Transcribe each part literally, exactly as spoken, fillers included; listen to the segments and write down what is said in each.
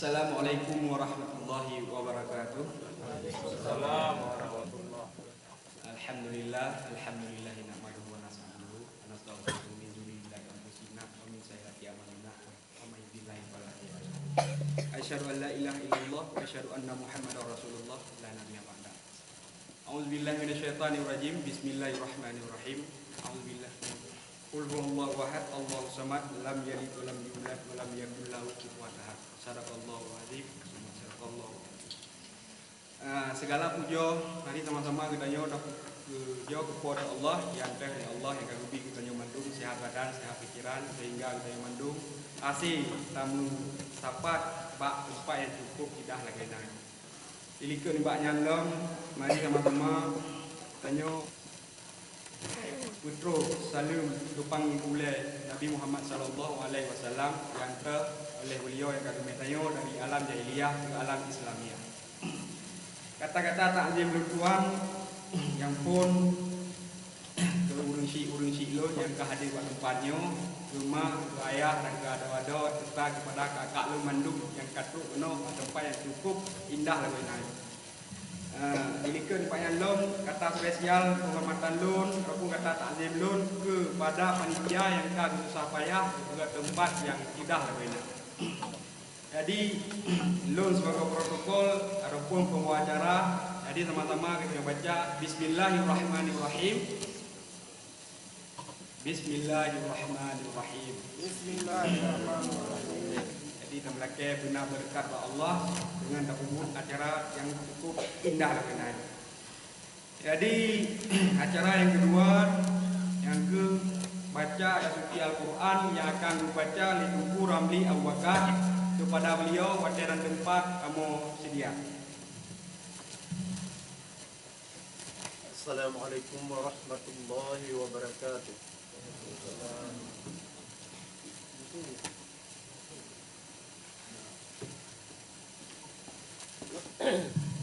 Assalamualaikum warahmatullahi wabarakatuh. Waalaikumsalam warahmatullahi wabarakatuh. Alhamdulillah, alhamdulillah, nahmaduhu wa nasta'inuhu wa nastaghfiruhu min dzurriyyati anfusina wa min sayyiati a'malina. Wa may yahdihillahu fala mudilla lahu. Asyhadu an la ilaha illallah wa asyhadu anna Muhammadar Rasulullah la nabiyya ba'da. A'udzubillahi minasyaitonirrajim. Bismillahirrahmanirrahim. A'udzubillah. Qul huwallahu ahad, Allahus samad, lam yalid wa lam yulad wa lam yakul lahu kufuwan ahad. Sadaqallahul azim. Sadaqallahu. Ah, segala pujoe mari sama-sama geutanyoe tapujoe keu Po teu Allah, nyang teuh lé Allah nyang ka geubri geutanyoe mandum sihat badan, sihat pikeran, sehingga geutanyoe mandum hase tameusapat bak teumpat nyang cukup indah lagèe nyan. Dilikot nibak nyan lom, mari sama-sama tanyoe peutrok saleuem geupang ulèe Nabi Muhammad sallallahu alaihi wasallam nyang teuh oleh beliau nyang ka geumè tanyoe dari alam jahiliyah keu alam Islamiah. Kata-kata takzim lôn tuan nyang phôn keu ureueng syik-ureueng syik lôn nyang ka hadé bak teumpat nyoe, keu ma, keu ayah dan keu adoe-adoe, serta keupada kakak lôn mandum nyang ka trok keunoe bak teumpat nyang cukup indah lagèe nyan. Ah, dilikot nibak nyan lom, kata spesial penghormatan lôn ataupun kata takzim lôn keupada panitia nyang ka geususah payah geupeugöt teumpat nyang indah lagèe nyan. Jadi, lôn sibagoe protokol ataupun pembawa acara, jadi sama-sama geutanyoe baca, Bismillahirrahmanirrahim. Bismillahirrahmanirrahim. Bismillahirrahmanirrahim. Jadi, tameulakèe beuna beureukat bak Allah deungon tapeubuet acara nyang cukup indah lagèe nyan. Jadi, acara nyang keudua, nyang keu baca ayat suci Al-Quran nyang akan geubaca lé Teungku Ramli Abu Bakar keupada beliau watèe dan teumpat kamoe seudia. Assalamualaikum warahmatullahi wabarakatuh.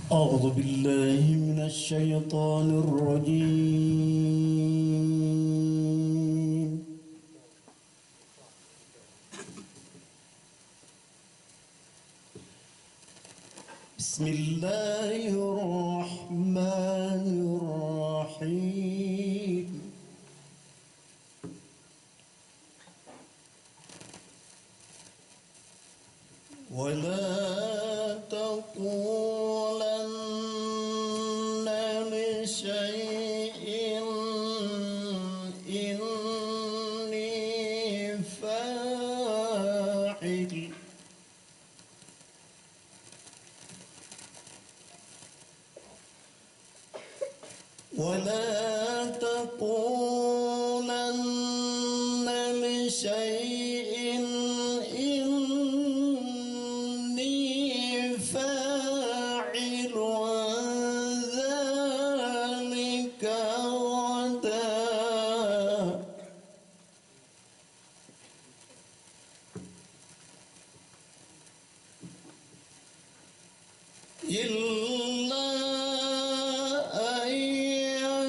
أعوذ بالله من الشيطان الرجيم. بسم الله الرحمن الرحيم. ولا تقولن لشيء إني فاعل ولا تقولن لشيء إني فاعل ذلك غدا. إلا أن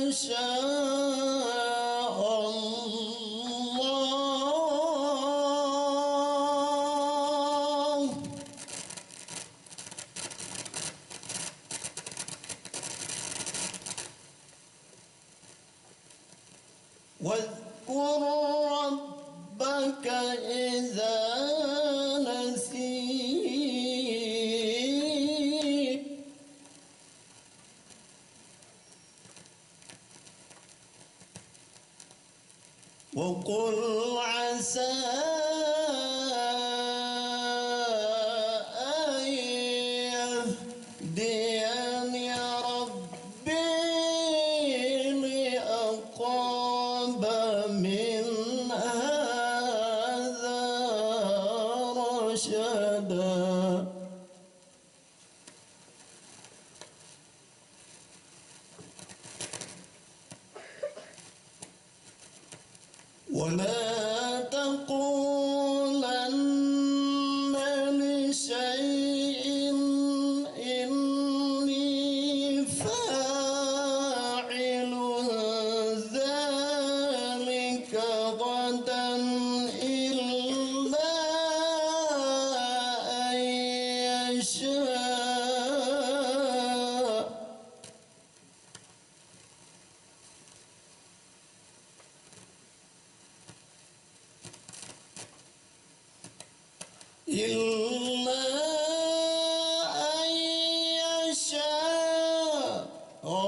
يشاء الله. واذكر ربك إذا نسيت. وقل عسى أن يهديني ربي لأقرب من هذا رشدا. ولا تقولن لشيء إني فاعل ذلك غدا إلا أن إلا أن يشاء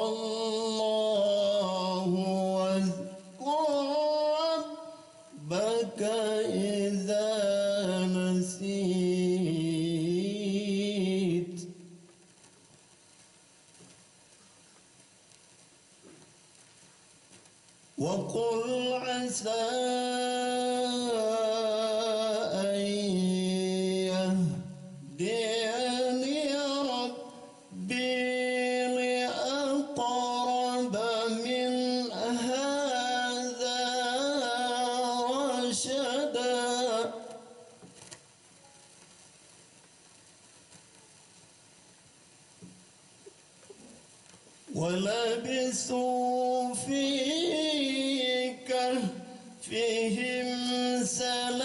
الله، واذكر ربك إذا نسيت. وقل عسى أن يهديني ربي لأقرب من هذا رشدا. ولبثوا في كهفهم ثلاثمائة،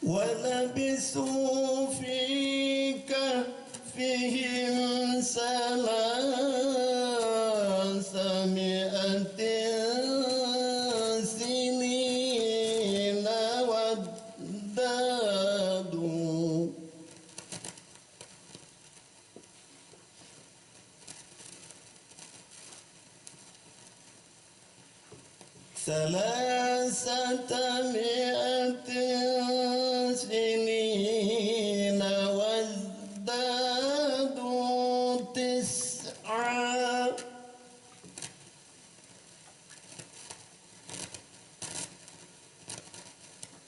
ولبثوا في كهفهم ثلاثمائة سنين وازدادوا. ثلاثمائة سنين وازدادوا تسعا.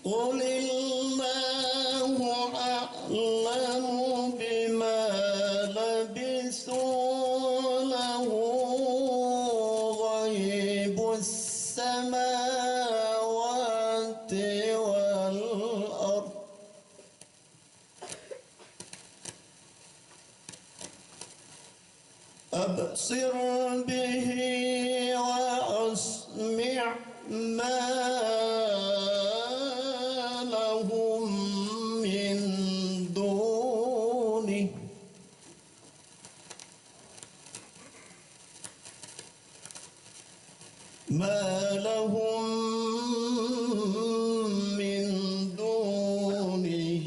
قل الله أعلم بما لبثوا له غيب السماوات والأرض. أبصر به وأسمع ما لهم من دونه ما لهم من دونه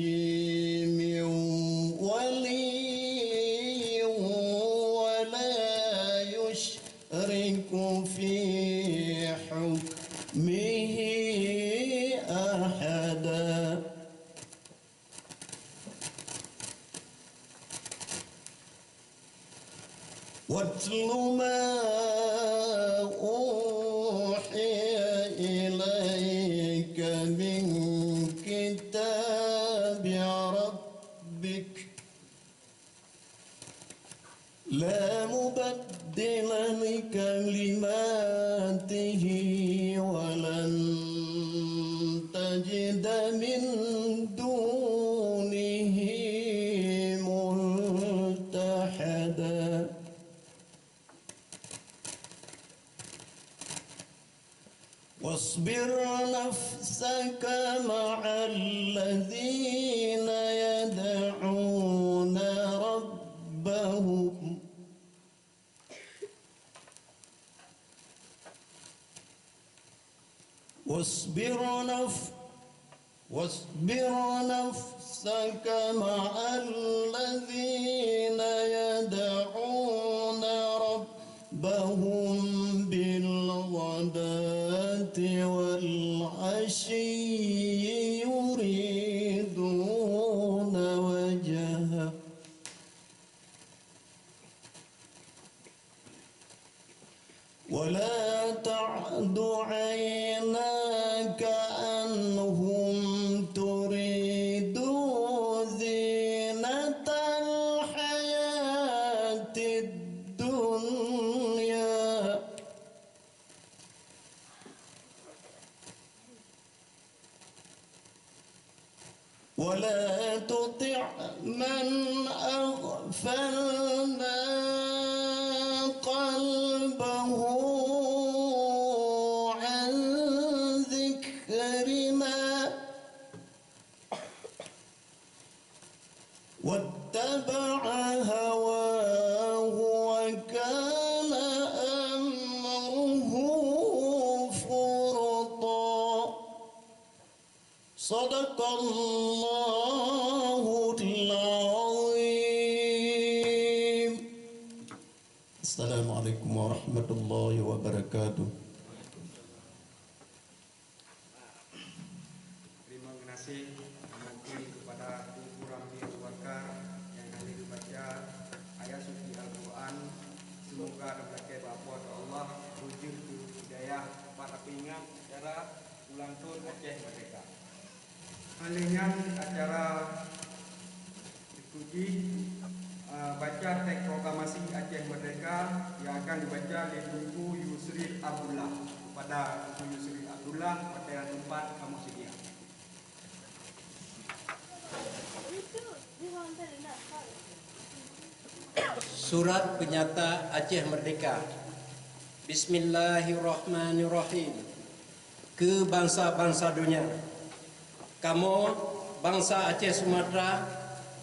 من ولي ولا يشرك في حكمه أحدا. واتل ما أوحي إليك من كتاب ربك لا مبدل لكلماته ولن تجد من دونه ملتحدا. واصبر نفسك مع الذين يدعون ربهم واصبر نف واصبر نفسك مع الذين يدعون ربهم بالغداة والعشي يريدون وجهه ولا تعد عيناك عنهم تريد زينة الحياة الدنيا ولا تطع من أغفلنا قلبه عن ذكرنا واتبع هواه وكان Allahul azim. Assalamualaikum warahmatullahi wabarakatuh. Terima kasih mungkin kepada Teungku Ramli Abu Bakar yang ahli membaca ayat suci Al-Quran. Semoga terpakai bak Allah, bujur tu hidayah, dapat ingat cara ulang tahun Aceh Merdeka. Hal nyan acara dipuji, eh, baca teks proklamasi Aceh Merdeka yang akan dibaca oleh Teungku Yusril Abdullah. Kepada Teungku Yusril Abdullah, pada tempat kamu sedia. Surat Peunyata Aceh Merdeka. Bismillahirrahmanirrahim. Keu bansa-bansa donya. Kamoe, bansa Aceh Sumatra,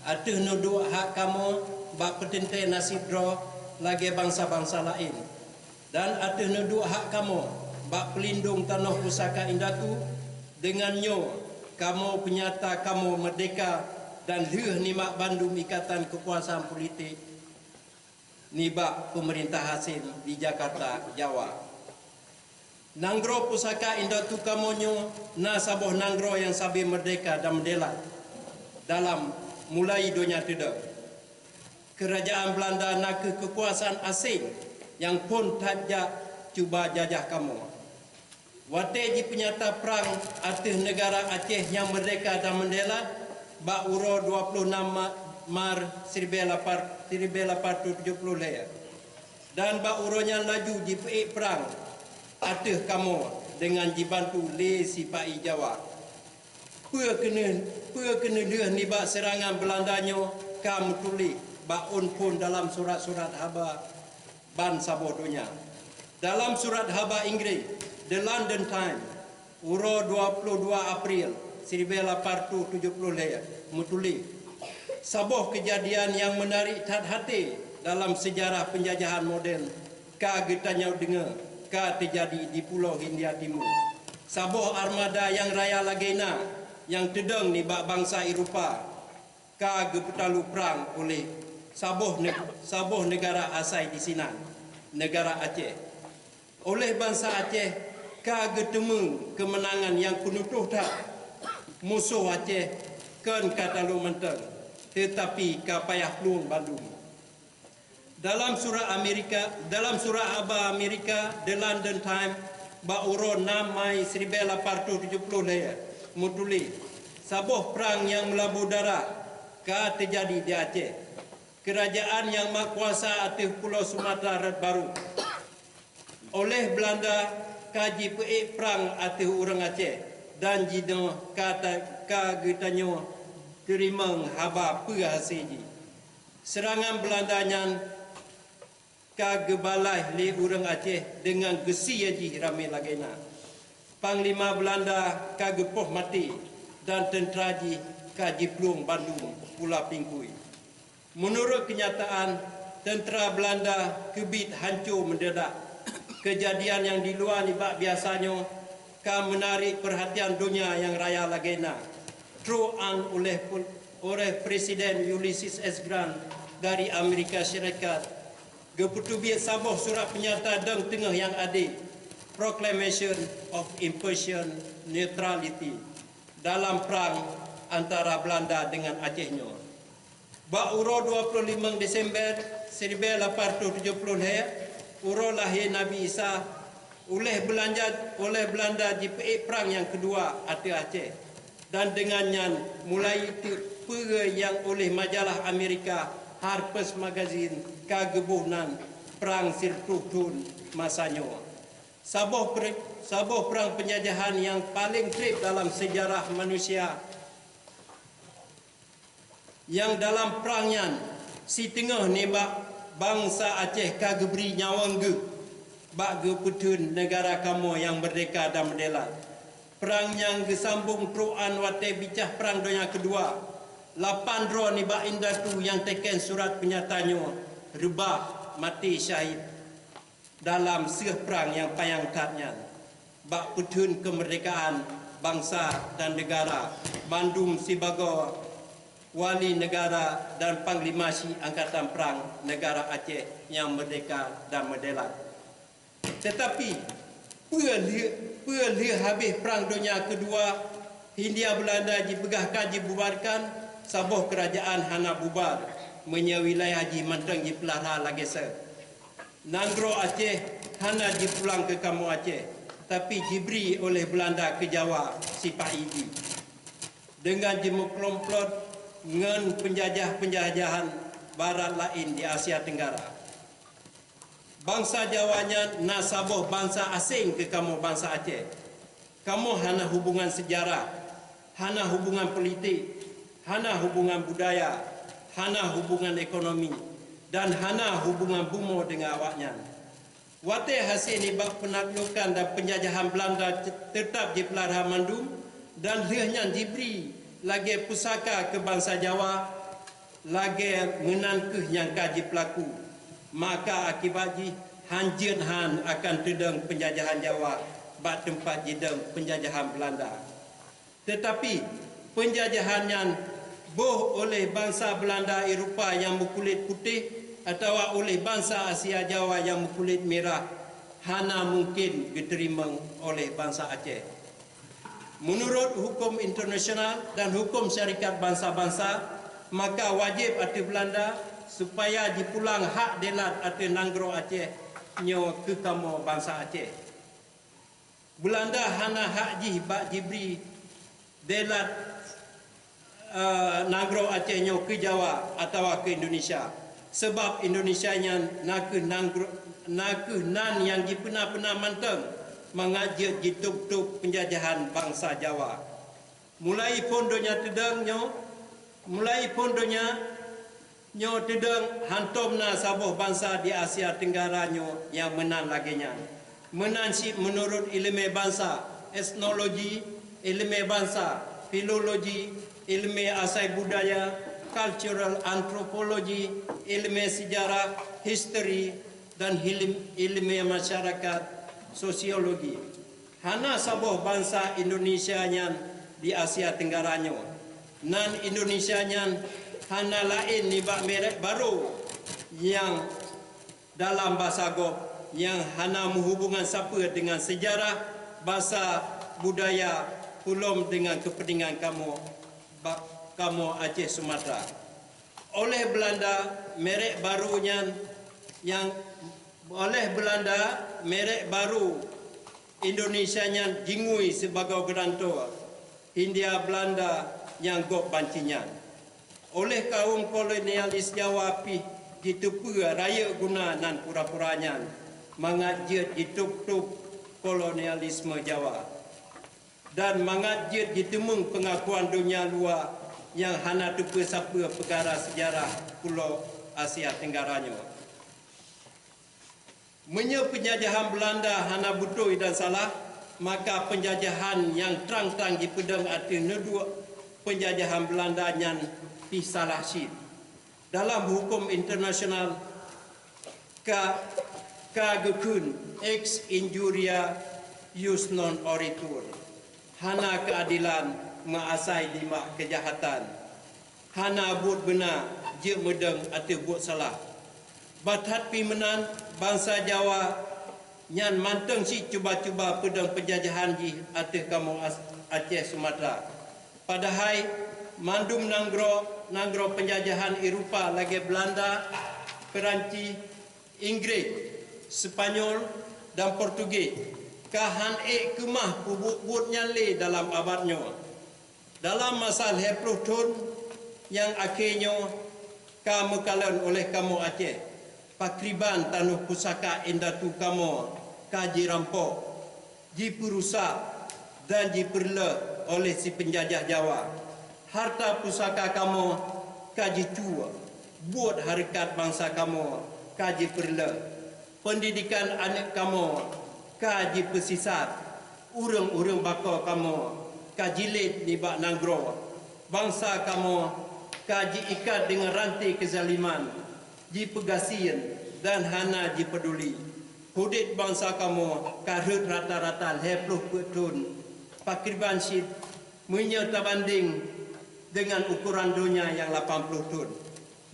ateueh neuduek hak kamoe bak peuteuntée naseb droe lagée bansa-bansa laén, dan ateueh neuduek hak kamoe bak peulindong tanoh pusaka indatu, deungon nyoe kamoe peunyata kamoe meurdehka dan lheueh nibak bandum ikatan keukuasaan politik nibak peumeurintah asing di Jakarta, Jawa. Nanggroe pusaka indatu kamoe nyoe na saboh nanggroe nyang sabe meurdehka dan meudela dalam mulai donya teudong. Keurajaan Beulanda na kheueh keukuasaan asing nyang phon that jak cuba jajah kamoe. Watée jipeunyata prang ateueh neugara Aceh nyang meurdehka dan meudela bak uroe dua ploh nam Ma-, Mar siribée lapan, siribée lapan reutôh tujoh ploh lhée, dan bak uroe nyan laju jipeuék prang ateueh kamoe deungon jibantu lé sipa-i Jawa. Peue keuneulheueh, peue keuneulheueh nibak seurangan Beulanda nyoe ka meutuléh bak ôn phon dalam surat-surat haba ban saboh donya. Dalam surat haba Inggréh, The London Times, uroe dua ploh dua April siribée lapan reutôh tujoh ploh lhée, meutuléh, saboh keujadian nyang meunarék that até dalam seujarah peunjajahan modern ka geutanyoe deungoe ka teujadi di Pulo Hindia Timur. Saboh armada nyang raya lagée na nyang teudong nibak bansa Eropa ka geupeutalu prang oleh saboh ne-, saboh neugara asai disinan, neugara Aceh. Oleh bansa Aceh ka geuteumé keumeunangan nyang peunutoh that. Musoh Aceh kon ka talo mantong, teutapi ka payah plueng bandum. Dalam surat Amerika, dalam surat haba Amerika, The London Times, bak uroe nam Mai siribée lapan reutôh tujoh ploh lhée, meutuléh, saboh prang nyang meulabô darah ka teujadi di Aceh. Keurajaan nyang mat kuasa ateueh Pulo Sumatra rot barô. Oleh Beulanda ka jipeuék prang ateueh ureuëng Aceh, dan jinoe ka ta-, ka geutanyoe teurimong haba peue hase jih. Seurangan Beulanda nyan ka geubalaih lé ureuëng Aceh deungon geusie jih ramé lagée na. Panglima Beulanda ka geupoh maté dan teuntra jih ka jiplueng bandum pula pingkui. Meunurot keunyataan, teuntra Beulanda keubiet hanco meundadak. Keujadian nyang diluwa nibak biasa nyoe ka meunarek peurhatian donya nyang raya lagée na. Trok an uléh pul-, uléh Presiden Ulysses S Grant dari Amerika Syarikat geupeuteubiet saboh surat peunyata dong teungoh nyang adé, Proclamation of Impartial Neutrality, dalam prang antara Beulanda deungon Aceh nyoe. Bak uroe dua ploh limong Desember siribée lapan reutôh tujoh ploh lhée, uroe lahé Nabi Isa, uléh Beulanja, uléh Beulanda jipeuék prang nyang keudua ateueh Aceh. Dan deungon nyan mulai teuk peue nyang uléh majalah Amerika Harper's Magazine ka geuboh nan Prang Sireutôh Thon Masa Nyoe. Saboh pre-, saboh prang peunjajahan nyang paleng treb dalam seujarah manusia. Nyang dalam prang nyan, siteungoh nibak bansa Aceh ka geubri nyawöng geuh bak geupeutheun neugara kamoe nyang meurdehka dan meudela. Prang nyang geusambong trok an watée bicah Prang Donya Keudua. Lapan droe nibak indatu nyang teken surat peunyata nyoe reubah maté syahid dalam seueh prang nyang panyang that nyan, bak peutheun keumeurdehkaan bansa dan neugara mandum sibagoe wali negara dan panglima syik angkatan prang negara Aceh nyang meurdeka dan meudèelat. Teutapi, peue lheueh, peue lheueh habéh Prang Donya Keudua, Hindia Beulanda jipeugah ka jibubarkan, saboh keurajeuen hana bubar meunyoe wilayah jih mantong jipeulara lagèe seuh. Nanggroe Aceh hana jipulang keu kamoe Aceh, tapi jibri oleh Beulanda keu Jawa sipa-i jih. Deungon jimeukeureumpet ngon peunjajah-peunjajahan barat laén di Asia Tenggara. Bansa Jawa nyan na saboh bansa aséng keu kamoe bansa Aceh. Kamoe hana hubongan seujarah, hana hubongan politik, hana hubongan budaya, hana hubongan ekonomi, dan hana hubongan bumoe deungon awaknyan. Watèe hase nibak peunaklukan dan peunjajahan Beulanda te-, teutap jipeulara mandum, dan lheueh nyan jibri lagèe pusaka keu bansa Jawa, lagèe meunan kheueh nyang ka jipeulaku, maka akibat jih hanjeuet han akan teudong peunjajahan Jawa bak teumpat jidong peunjajahan Beulanda. Teutapi, peunjajahan nyan boh oleh bansa Beulanda Eropa nyang meukulét putéh atawa oleh bansa Asia Jawa nyang meukulét mirah hana mungken geuteurimong oleh bansa Aceh. Meunurot huköm internasional dan huköm syarikat bansa-bansa, maka wajéb ateueh Beulanda supaya jipulang hak dèelat ateueh nanggroe Aceh nyoe keu kamoe bansa Aceh. Beulanda hana hak jih bak jibri dèelat, eh, nanggroe Aceh nyoe keu Jawa atawa keu Indonesia, sabab Indonesia nyan na kheueh nanggroe, na kheueh nan nyang jipeuna-peuna mantong mangat jeuet jitôb-tôb peunjajahan bansa Jawa. Mulai phon donya teudong nyoe, mulai phon donya nyoe teudong, hántom na saboh bansa di Asia Tenggara nyoe nyang meunan lagèe nyan. Meunan cit meunurot ileumèe bansa, etnologi, ileumèe bansa, filologi, ileumèe asai budaya, cultural anthropology, ileumèe seujarah, history, dan hilem-, ileumèe masyarakat, sosiologi. Hana saboh bansa Indonesia nyan di Asia Tenggara nyoe. Nan Indonesia nyan hana laén nibak merek barô nyang dalam basa gob nyang hana meuhubongan sapeue deungon seujarah, basa, budaya, peulom deungon keupeuntengan kamoe, ba-, kamoe Aceh Sumatra. Oleh Beulanda, merek barô nyan nyang, oleh Beulanda, merek barô Indonesia nyan jingui sibagoe geurantoe Hindia Beulanda nyang gob banci nyan. Oleh kawöm kolonialis Jawa pih jiteupeue rayeuk guna nan pura-pura nyan mangat jeuet jitôb-tôb kolonialisme Jawa. Dan mangat jeuet jiteumeung peungakuan donya luwa nyang hana teupeue sapeue peukara seujarah pulo Asia Tenggara nyoe. Meunyoe peunjajahan Beulanda hana beutôi dan salah, maka peunjajahan nyang trang-trang jipeudong ateueh neuduek peunjajahan Beulanda nyan pih salah cit. Dalam huköm internasional ka, ka geukheun ex injuria jus non oritur, hana keuadelan meuasai nibak keujahatan, hana buet beuna jeuet meudong ateueh buet salah. Bah that pih meunan, bansa Jawa nyan mantong cit cuba-cuba peudong peunjajahan jih ateueh kamoe As-, Aceh Sumatra. Padahai mandum nanggroe, nanggroe peunjajahan Eropa lagèe Beulanda, Perancis, Inggréh, Seupanyol, dan Portugéh ka han ék keumah peubuet-buet nyan lé dalam abad nyoe. Dalam masa lhèe ploh thon nyang akhé nyoe ka meukalon oleh kamoe Aceh, pakriban tanoh pusaka indatu kamoe ka jirampok, jipeurusak dan jipeureuloh oleh si peunjajah Jawa. Harta pusaka kamoe ka jicue, buet hareukat bansa kamoe ka jipeureuloh, peundidikan aneuk kamoe ka jipeusisat, ureuëng-ureuëng bakoe kamoe ka jilét nibak nanggroe, bansa kamoe ka jiikat deungon ranté keuzaliman, jipeugasien dan hana jipeuduli. Udeb bansa kamoe ka rhot rata-rata lhèe ploh peuet thon, pakriban cit Meunyoe tabandeng deungon ukoran donya nyang lapan ploh thon,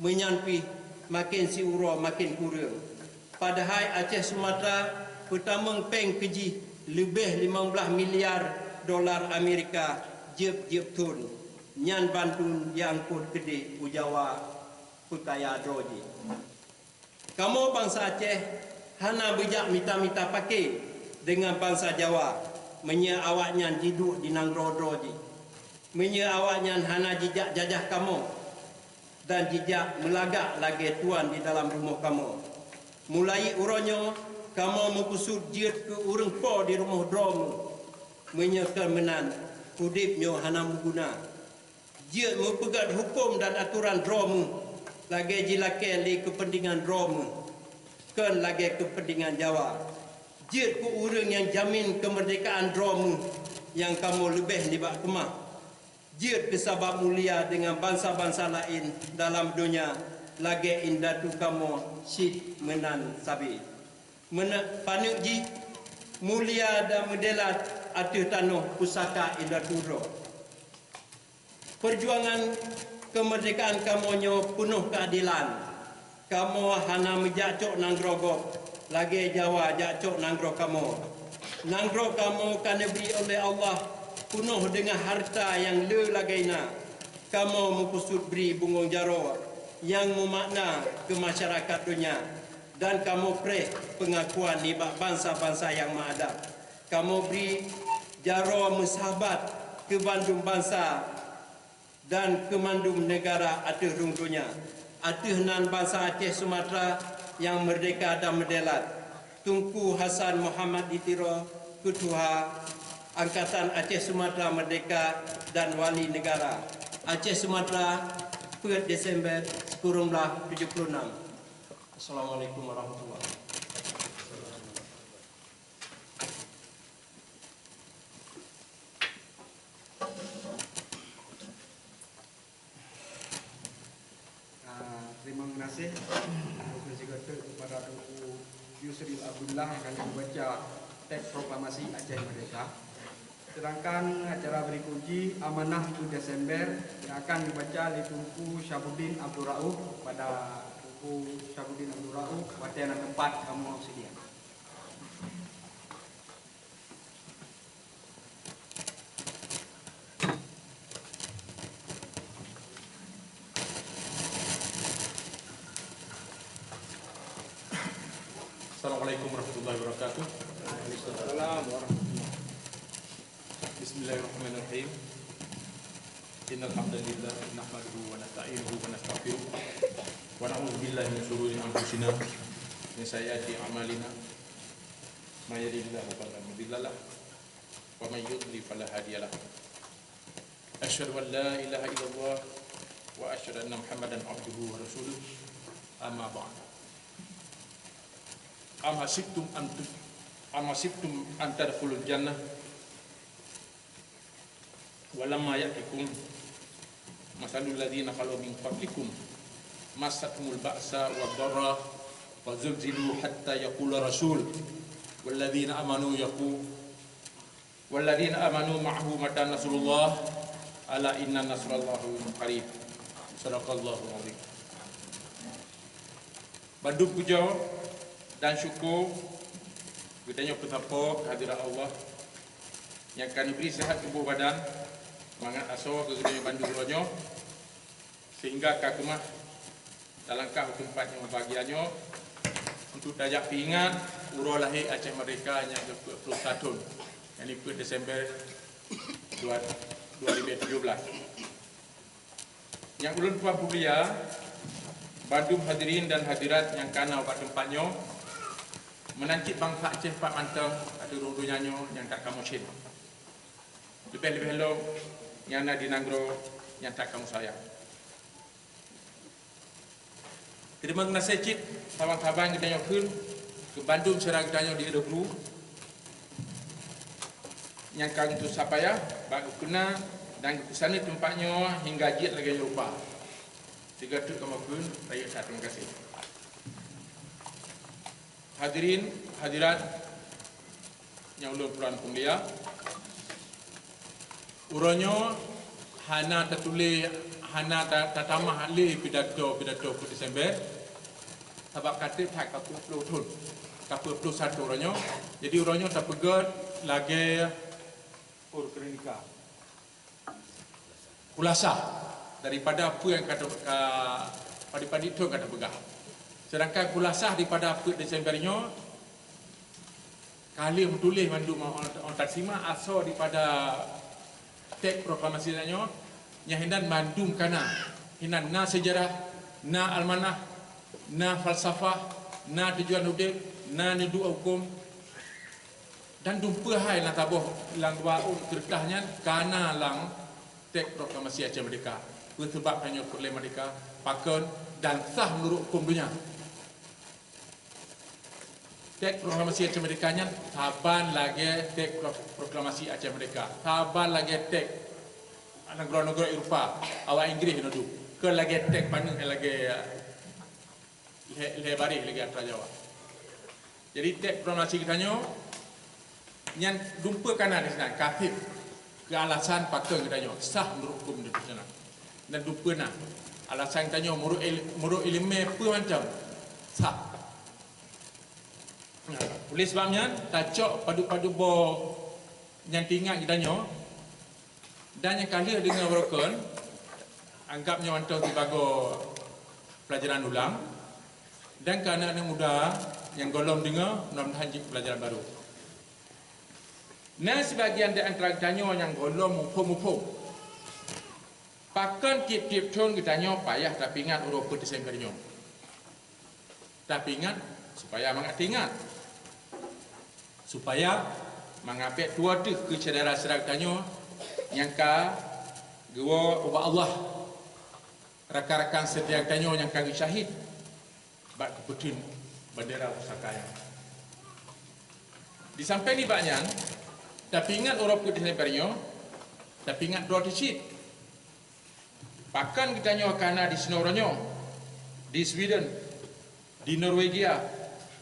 meunyan pih maken siuroe maken kureueng. Padahai Aceh Sumatra peutamong péng keu jih leubeh limong blaih miliar dolar Amerika jeueb-jeueb thon. Nyan bandum jiangkot keudeh u Jawa peukaya droe jih. Kamoe bansa Aceh hana beujak mita-mita paké deungon bansa Jawa meunyoe awaknyan jiduek di nanggroe droe jih. Meunyoe awaknyan hana jijak jajah kamoe dan jijak meulagak lagée tuan di dalam rumoh kamoe. Mulai uroe nyoe kamoe meukusut jeuet keu ureuëng po di rumoh droe meuh. Meunyoe kon meunan, udeb nyoe hana meuguna. Jeuet meupeugét huköm dan atoran droe meuh lagée jilakée lé keupeuntengan droe meuh, kon lagée keupeuntengan Jawa. Jeuet keu ureuëng nyang jamin keumeurdekaan droe meuh nyang kamoe leubeh nibak keumah. Jeuet keu sabab mulia deungon bansa-bansa laén dalam donya lagée indatu kamoe cit meunan sabe. Meunan paneuk jih mulia dan meudelat ateueh tanoh pusaka indatu droe. Peujuangan keumeurdekaan kamoe nyoe peunoh keuadelan. Kamoe hana meujak cok nanggroe gob lagée Jawa jak cok nanggroe kamoe. Nanggroe kamoe ka neubri oleh Allah peunoh deungon hareuta nyang le lagée na. Kamoe meukusut bri bungöng jaroe nyang meumakna keu masyarakat donya, dan kamoe preh peungakuan nibak bansa-bansa nyang meuadab. Kamoe bri jaroe meusahabat keu bandum bansa dan keu mandum neugara ateueh rhueng donya. Ateueh nan bansa Aceh Sumatra nyang meurdeka dan meudelat. Teungku Hasan Muhammad di Tiro, Keutua Angkatan Aceh Sumatra Meurdeka dan Wali Neugara Aceh Sumatra, peuet Desember sikureueng blaih tujoh puluh nam. Assalamualaikum warahmatullahi wabarakatuh. Ah, terima kasih, terima kasih kepada Teungku Yusril Abdullah yang akan membaca teks proklamasi Aceh Merdeka. Sedangkan acara berikut jih, Amanah peuet Desember, yang akan dibaca oleh Teungku Syabuddin Abdul Rauf. Pada Teungku Syabuddin Abdul Rauf, watée na teumpat kamoe sedia. Assalamualaikum warahmatullahi wabarakatuh. Waalaikumsalam warahmatullahi. Bismillahirrahmanirrahim. Innal hamdalillah, nahmaduhu wa nasta'inuhu wa nastaghfiruh, wa na'udzu billahi min syururi anfusina, min sayyiati a'malina. May yahdihillahu fala mudhillalah, wa may yudlil fala hadiyalah. Asyhadu an la ilaha illallah wa asyhadu anna Muhammadan abduhu wa rasuluh. Amma ba'd. Am hasibtum an tu-, am hasibtum an tadkhulul jannah wa lamma ya'tikum masalul ladzina khalu min qablikum massathumul ba'sa wad dharra wa zulzilu hatta yaqula rasul wal ladzina amanu yaqu-, wal ladzina amanu ma'ahu mata nasrullah, ala inna nasrallahi qarib. Sadaqallahul azim. Bandum puja dan syukur geutanyoe peusampoe keu hadirat Allah nyang ka neubri sihat tuboh badan, mangat asoe keu geutanyoe bandum uroe nyoe, sehingga ka keumah talangkah u teumpat nyang bahagia nyoe untuk tajak peuingat uroe lahé Aceh Merdeka nyang keu peuet ploh sa thon, yakni peuet Desember dua, dua ribu tujuh belas. Nyang ulôn tuan peulia, bandum hadirin dan hadirat nyang ka na bak teumpat nyoe, meunan cit bansa Aceh pat mantong ateueh rhueng donya nyoe nyang that kamoe cit. Leubeh-leubeh lom nyang na di nanggroe nyang that kamoe sayang. Teurimong geunaséh cit saban-saban geutanyoe kheun keu bandum syedara geutanyoe di Elok Bru nyang ka geutusa payah bak geukeuna dan geupeusaneut teumpat nyoe hingga jeuet lagée nyoe rupa. Sigoe teuk kamoe kheun rayeuk that teurimong gaséh. Hadirin, hadirat nyang ulôn peulan peumulia, Uroe nyoe hana tatuléh, hana ta-, tatamah lé pidato-pidato peuet Desember, sabab ka trép that ka peuet ploh thon, ka peuet ploh satu uroe nyoe. Jadi uroe nyoe tapeugét lagée ureueng kronika. Khulasa daripada peue nyang ka, ka, padub-padub thon ka tapeugah. Sedangkan khulasa daripada peuet Desember nyoe, ka lheueh meutuléh mandum, ôn, ôn tasimak asoe daripada teks proklamasi nyoe, nyang hinan mandum ka na. Hinan na seujarah, na almanah, na falsafah, na tujuan udeb, na neuduek hukôm, dan dumpeue hai lam saboh, lam dua ôn keureutah nyan ka na lam teks proklamasi Aceh Merdeka. Peue seubab tanyoe peureulée merdeka, pakon, dan sah meunurot hukôm donya. Teks proklamasi Aceh Merdeka nyan saban lagée teks pro-, proklamasi Aceh Merdeka, saban lagée teks nanggroe-nanggroe Eropa, awak Inggréh nyoe duek, kon lagée teks paneuk lagée, eh, lhée, lhée baréh lagée atra Jawa. Jadi teks proklamasi geutanyoe nyan dumpeue ka na disinan, ka trép keu alasan pakon geutanyoe sah meunurot hukôm internasional. Dan dumpeue na alasan geutanyoe meunurot il-, meunurot iéleumé peue mantong sah. Nah, oleh sebab nyan tacok padub-padub boh nyang teuingat geutanyoe. Dan nyang ka lheueh deungoe baroekon, anggab nyoe mantong sibagoe peulajaran ulang, dan keu aneuëk-aneuëk muda nyang gohlom deungoe, mudah-mudahan jeuet peulajaran barô. Na sibagian di antara geutanyoe nyang gohlom muphom-muphom, pakon tieb-tieb thon geutanyoe payah tapeuingat uroe peuet Desember nyoe. Tapi ingat, supaya mangat teuingat, supaya mangat bék tuwoe teuh keu syedara-syedara geutanyoe nyang ka geuwoe ubak Allah, rakan-rakan seutia geutanyoe nyang ka geusyahid bak keupeuteun bandera pusaka nyan. Di sampéng nibak nyan, tapi ingat uroe peuet Desember nyoe, tapi ingat droe teuh cit. Pakon geutanyoe ka na di sinoe uroe nyoe, di Sweden, di Norwegia,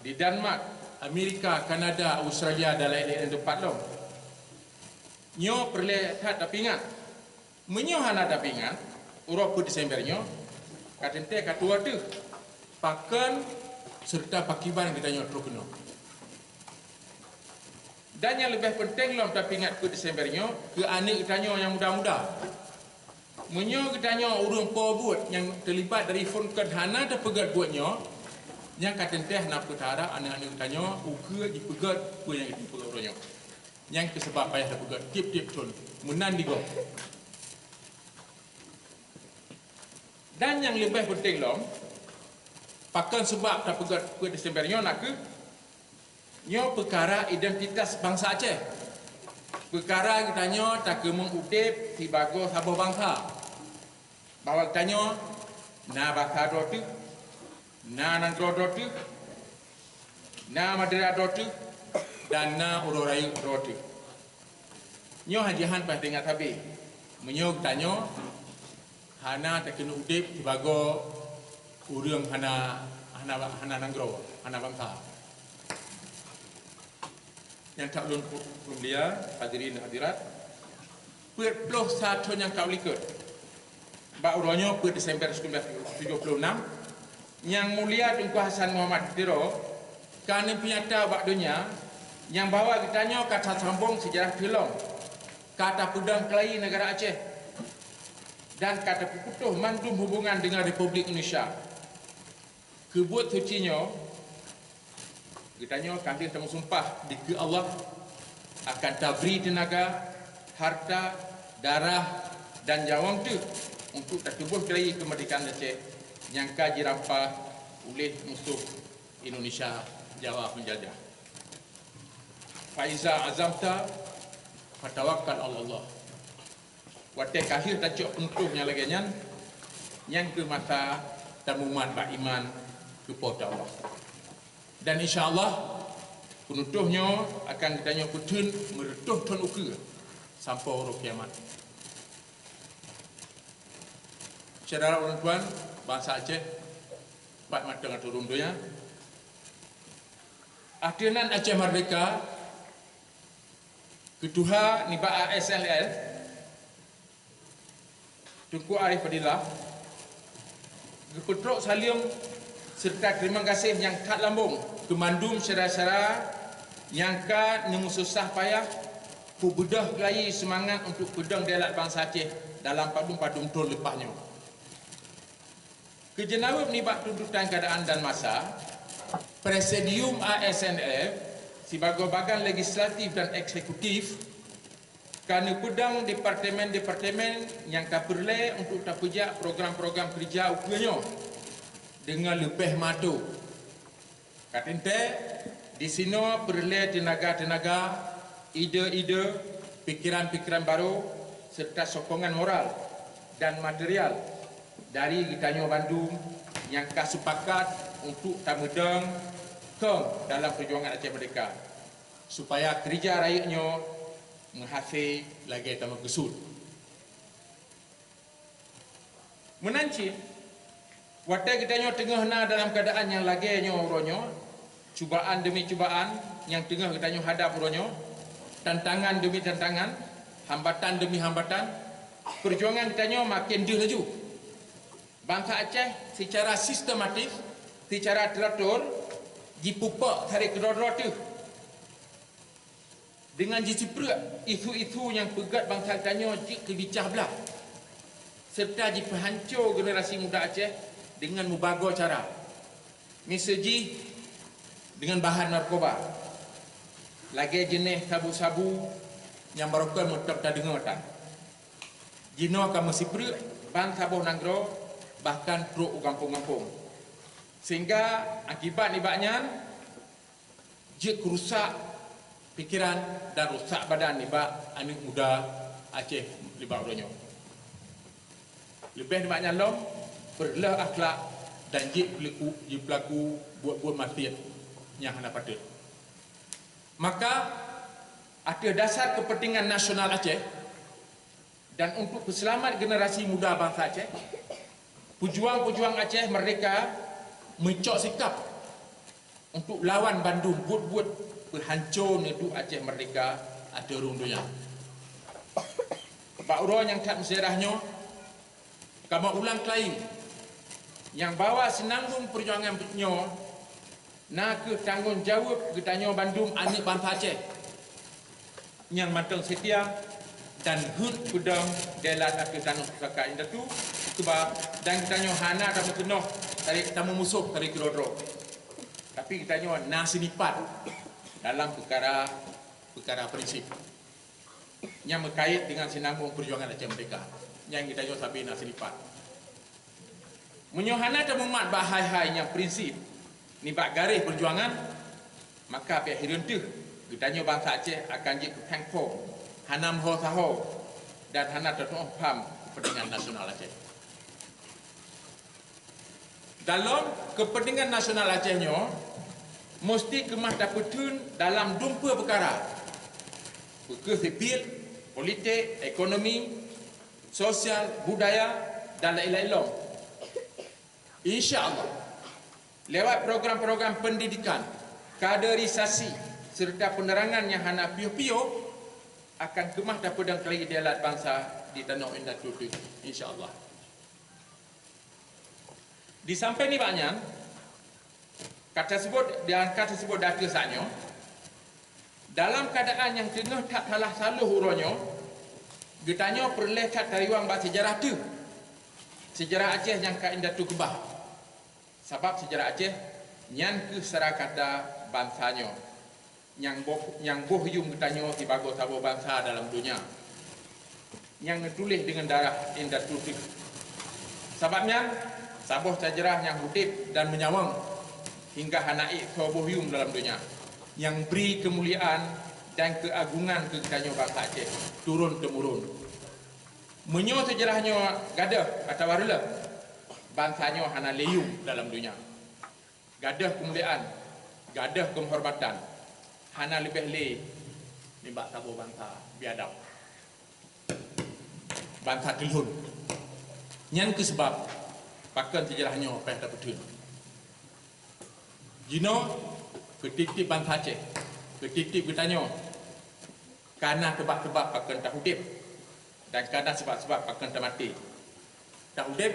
di Denmark, Amerika, Kanada, Australia, dan laén-laén teumpat lom. Nyoe peureulée that tapeuingat. Meunyoe hana tapeuingat, uroe peuet Desember nyoe, ka teuntée ka tuwoe teuh pakon seureuta pakiban geutanyoe troh keunoe. Dan nyang leubeh peunteng lom tapeuingat peuet Desember nyoe keu aneuëk geutanyoe nyang muda-muda. Meunyoe geutanyoe ureuëng po buet nyang teulibat dari phon kon hana tapeugét buet nyoe, nyang ka teuntée hana peue taharab aneuëk-aneuëk geutanyoe ukeue jipeugét peue nyang geutanyoe peugét uroe nyoe. Nyang keuh seubab payah tapeugét tieb-tieb thon meunan di gob. Dan nyang leubeh peunteng lom, pakon seubab tapeugét peuet Desember nyoe nakeuh nyoe peukara identitas bansa Aceh. Peukara geutanyoe takeumeung udeb sibagoe saboh bansa, bahwa geutanyoe na basa droe teuh, na nanggroe droe teuh, na Madura droe teuh, dan na uroe rayeuk droe teuh. Nyoe hana jihan paih teuingat sabe, meunyoe geutanyoe hana takeuneuk udeb sibagoe ureuëng hana, hana, hana nanggroe, hana bansa. Nyang ka ulôn pu-, peumulia, hadirin hadirat, peuet ploh sa thon nyang ka u likot, bak uroe nyoe peuet Desember sikureueng ratus tujoh ploh nam, Nyang Mulia Teungku Hasan Muhammad Tiro ka neupeunyata bak donya nyang bahwa geutanyoe ka tasambong seujarah teuh lom, ka tapeudong keulayi neugara Aceh, dan ka tapeuputôh mandum hubongan deungon Republik Indonesia. Keu buet suci nyoe, geutanyoe ka lheueh tameusumpah dikeue Allah akan tabri teunaga, harta, darah, dan nyawöng teuh untuk tatuboh keulayi keumeurdekaan Aceh nyang ka jirampah uleh musoh Indonesia Jawa penjajah. Faiza azamta fatawakkal 'alallah. Watée ka lheueh tacok peunutôh nyang lagée nyan, nyan keuh masa tamumat bak iman keu Po teu Allah. Dan insya Allah, peunutôh nyoe akan geutanyoe peuteun meureutôh thon ukeue sampoe uroe kiamat. Syedara ulôn tuan, bansa Aceh, pat mantong ateueh rhueng donya. Ateueh nan Aceh Merdeka, keu tuha nibak A S L L, Teungku Arif Fadilah, geupeutrok saleuem serta teurimong gaséh nyang that lambong keu mandum syedara-syedara nyang ka neumeususah payah peubeudôh geulayi seumangat untuk peudong dayeuh bansa Aceh dalam padum-padum thon leupah nyoe. Keu jeunaweueb nibak tuntutan keuadaan dan masa, Presidium A S N F sibagoe badan legislatif dan eksekutif ka neupeudong departemen-departemen nyang ka peureulée untuk tapeujak program-program keureuja ukeue nyoe deungon leubeh mato. Ka teuntée, disinoe peureulée teunaga-teunaga, ide-ide, pikeran-pikeran barô, serta sokongan moral dan material dari geutanyoe bandum nyang ka seupakat untuk tameudong kong dalam peujuangan Aceh Merdeka, supaya keureuja rayeuk nyoe meuhase lagée tameukeusut. Meunan cit, watée geutanyoe teungoh na dalam keuadaan nyang lagée nyoe uroe nyoe, cubaan demi cubaan nyang teungoh geutanyoe hadab uroe nyoe, tantangan demi tantangan, hambatan demi hambatan, peujuangan geutanyoe maken deuh laju. Bansa Aceh seucara sistematis, seucara teratur, jipeupok sabe keudroe-droe teuh. Deungon jisipreuk isu-isu nyang peugét bansa geutanyoe jeuet keu bicah blaih, serta jipeuhanco generasi muda Aceh deungon mubagoe cara. Miseue jih deungon bahan narkoba, lagée jeuneh sabu-sabu nyang barokon meutab tadeungoe tan. Jinoe ka meusipreuk ban saboh nanggroe, bahkan trok u gampông-gampông. Sehingga akibat nibak nyan, jeuet keu rusak pikeran dan rusak badan nibak aneuëk muda Aceh nibak uroe nyoe. Leubeh nibak nyan lom, peureuloh akhlak dan jeuet peulaku, jipeulaku buet-buet maksiet nyang hana patôt. Maka, ateueh dasar keupeuntengan nasional Aceh, dan untuk peuseulamat generasi muda bansa Aceh, peujuang-peujuang Aceh Merdeka meucok sikap untuk lawan bandum buet-buet peuhanco neuduek Aceh Merdeka ateueh rhueng donya. Bak uroe nyang that meusejarah nyoe, kamoe ulang keulayie, nyang bahwa seunanggung peujuangan nyoe na kheueh tanggong jaweueb geutanyoe bandum aneuëk bansa Aceh nyang mantong seutia dan heuet peudong dayeuh ateueh tanoh pusaka indatu, keubah dan geutanyoe hana tameukeunoh sabe tameumusoh sabe keudroe-droe. Tapi geutanyoe na seunipat dalam peukara-peukara prinsip nyang meukait deungon seunanggung peujuangan Aceh Merdeka nyang geutanyoe sabe na seunipat. Meunyoe hana tamumat bak hai-hai nyang prinsip nibak garéh peujuangan, maka pih hireuen teuh geutanyoe bansa Aceh akan jeuet keu péng phom, hana meuho saho, dan hana tatuoh pham keupeuntengan nasional Aceh. Dalam keupeuntengan nasional Aceh nyoe, musti keumah tapeutheun dalam dumpeue peukara, peu kheueh sipil, politik, ekonomi, sosial, budaya, dan laén-laén lom. Insya Allah, lewat program-program pendidikan, kaderisasi, serta penerangan nyang hana piôh-piôh, akan keumah tapeudong keulayie dayeuh bansa di tanoh indatu teuh, insya Allah. Di sampéng nibak nyan, ka teuseubut dan ka teuseubut di ateueh saát nyoe, dalam keuadaan nyang teungoh that salah saloh uroe nyoe, geutanyoe peureulée that tariwang bak seujarah teuh, seujarah Aceh nyang ka indatu keubah. Sabab seujarah Aceh nyan kheueh sara kata bansa nyoe nyang boh, nyang boh yuem geutanyoe sibagoe saboh bansa dalam donya, nyang neutuléh deungon darah indatu teuh. Sabab nyan, saboh seujarah nyang udeb dan meunyawöng hingga hana ék soe boh yuem dalam donya, nyang bri keumuliaan dan keuagongan keu geutanyoe bansa Aceh turôn-teumurôn. Meunyoe seujarah nyoe gadôh atawa reuloh, bansa nyoe hana lé yuem dalam donya. Gadôh keumuliaan, gadôh keuhormatan, hana leubeh lé nibak saboh bansa biadab, bansa teulhon. Nyan kheueh sabab pakon seujarah nyoe payah tapeutheun. Jinoe, keu tieb-tieb bansa Aceh, keu tieb-tieb geutanyoe, ka na sabab-sabab pakon taudeb, dan ka na sabab-sabab pakon tamaté. Taudeb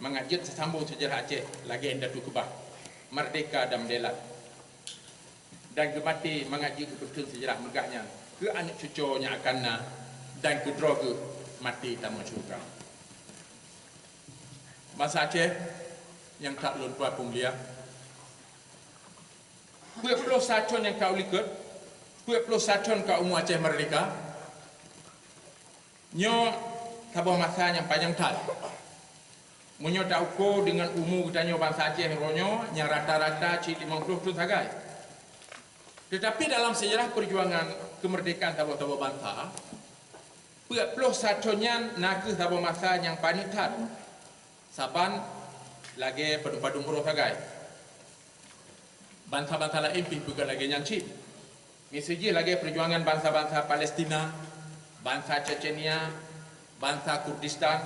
mangat jeuet teusambong seujarah Aceh lagée indatu keubah, merdeka dan meudelat. Dan geumaté mangat jeuet geupeutheun seujarah meugah nyan keu aneuëk cucoe nyang akan na dan keu droe geuh maté tamong syeuruga. Bansa Aceh nyang that lôn tuan peumulia, peuet ploh sa thon nyang ka u likot, peuet ploh sa thon ka umu Aceh merdeka, nyoe saboh masa nyang panyang that. Meunyoe tauko deungon umu geutanyoe bansa Aceh uroe nyoe nyang rata-rata cit limong ploh thon sagai. Teutapi dalam seujarah peujuangan keumeurdekaan saboh-saboh bansa, peuet ploh sa thon nyan na kheueh saboh masa nyang paneuk that, saban lagée padum-padum uroe sagai. Bansa-bansa laén pih peugah lagée nyan cit. Miseujih lagée peujuangan bansa-bansa Palestina, bansa Chechenia, bansa Kurdistan,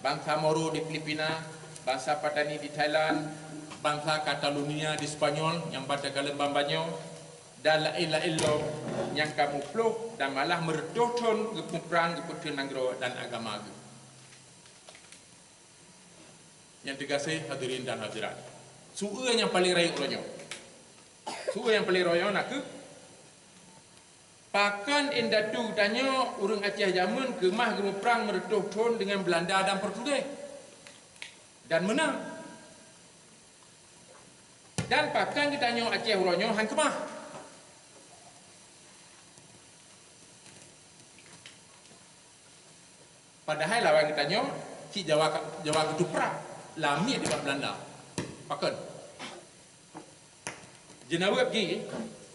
bansa Moro di Filipina, bansa Patani di Thailand, bansa Catalonia di Spanyol nyang ban takalon ban nyoe, dan laén-laén lom nyang ka muplôh dan malah meureutôh thon geupeuprang geupeutheun nanggroe dan agama geuh. Nyang teugaséh hadirin dan hadirat, su-e nyang paleng rayeuk uroe nyoe. Su-e nyang paleng rayeuk nyoe na kheueh, pakon indatu geutanyoe ureuëng Aceh jameun keumah geumuprang meureutôh thon deungon Beulanda dan Portugis dan meunang. Dan pakon geutanyoe Aceh uroe nyoe han keumah. Padahai lawan geutanyoe cit Jawa, Jawa geutuprak lamiet nibak Beulanda. Pakon? Jeunaweueb jih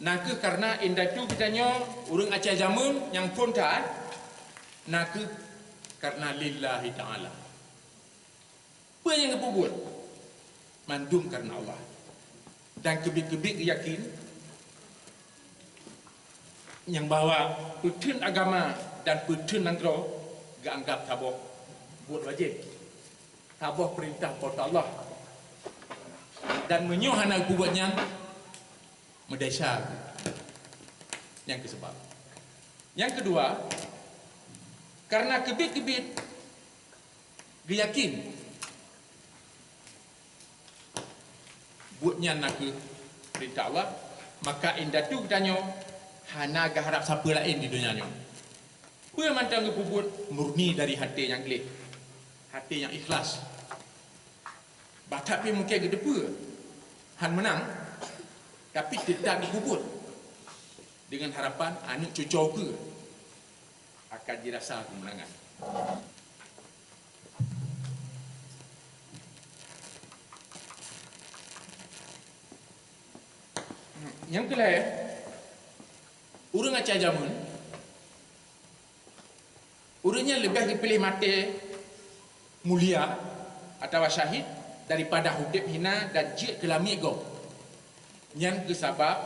na kheueh kareuna indatu geutanyoe ureuëng Aceh jameun nyang phon that na kheueh kareuna lillahi ta'ala. Peue nyang geupeubuet? Mandum kareuna Allah. Dan keubiet-keubiet geuyakin nyang bahwa peutheun agama dan peutheun nanggroe geuanggab saboh buet wajéb, saboh peurintah Po teu Allah. Dan meunyoe hana geupeubuet nyan, meudesya. Nyang keusabab. Nyang keudua, kareuna keubiet-keubiet geuyakin buet nyan na kheueh peurintah Allah, maka indatu geutanyoe hana geuharab sapeue laén di donya nyoe. Peue mantong geupeubuet murni dari até nyang gleh, até nyang ikhlas. Bah that pih mungken geuteupeue han meunang, tapi teutap geupeubuet deungon harapan aneuëk cucoe geuh akan jirasa keumeunangan. Nyang keulhée, ureuëng Aceh jameun, ureuëng nyan leubeh geupiléh maté mulia atawa syahid daripada udeb hina dan jeuet keu lamiet gob. Nyan kheueh sabab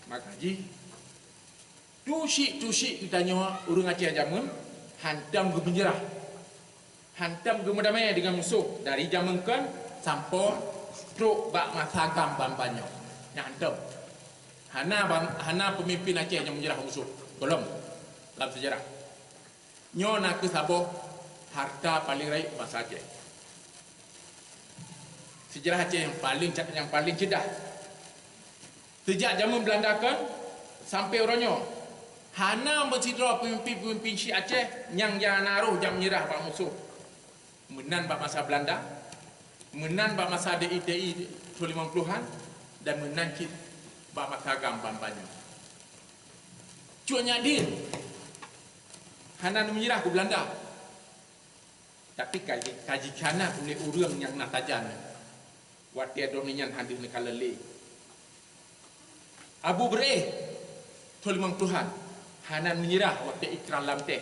maka jih tusyik-tusyik geutanyoe ureuëng Aceh jameun hantom geumeunyeurah, hantom geumeudamé deungon musoh dari jameun kon sampoe trok bak masa GAM ban-ban nyoe. Nyan hantom. Hana ban-, hana peumimpén Aceh nyang meunyeurah bak musoh. Gohlom lam seujarah. Nyoe na kheueh saboh hareuta paleng rayeuk bansa Aceh. Seujarah Aceh nyang paleng ca-, nyang paleng ceudah. Sejak jameun Beulanda kon sampoe uroe nyoe, hana meusidroe peumimpén-peumimpén syik Aceh nyang, nyang na roh jak meunyeurah bak musoh. Meunan bak masa Beulanda, meunan bak masa D I T I thon limong plohan, dan meunan cit bak masa GAM ban-ban nyoe. Cut nyak dien hana neumeunyeurah keu Beulanda. Tapi ka ji-, ka jikhianat uleh ureuëng nyang na sajan watée droeneuh nyan han deuh neukalon lé. Abu Beureueh thon limong plohan hana neumeunyeurah watée ikra lam teh.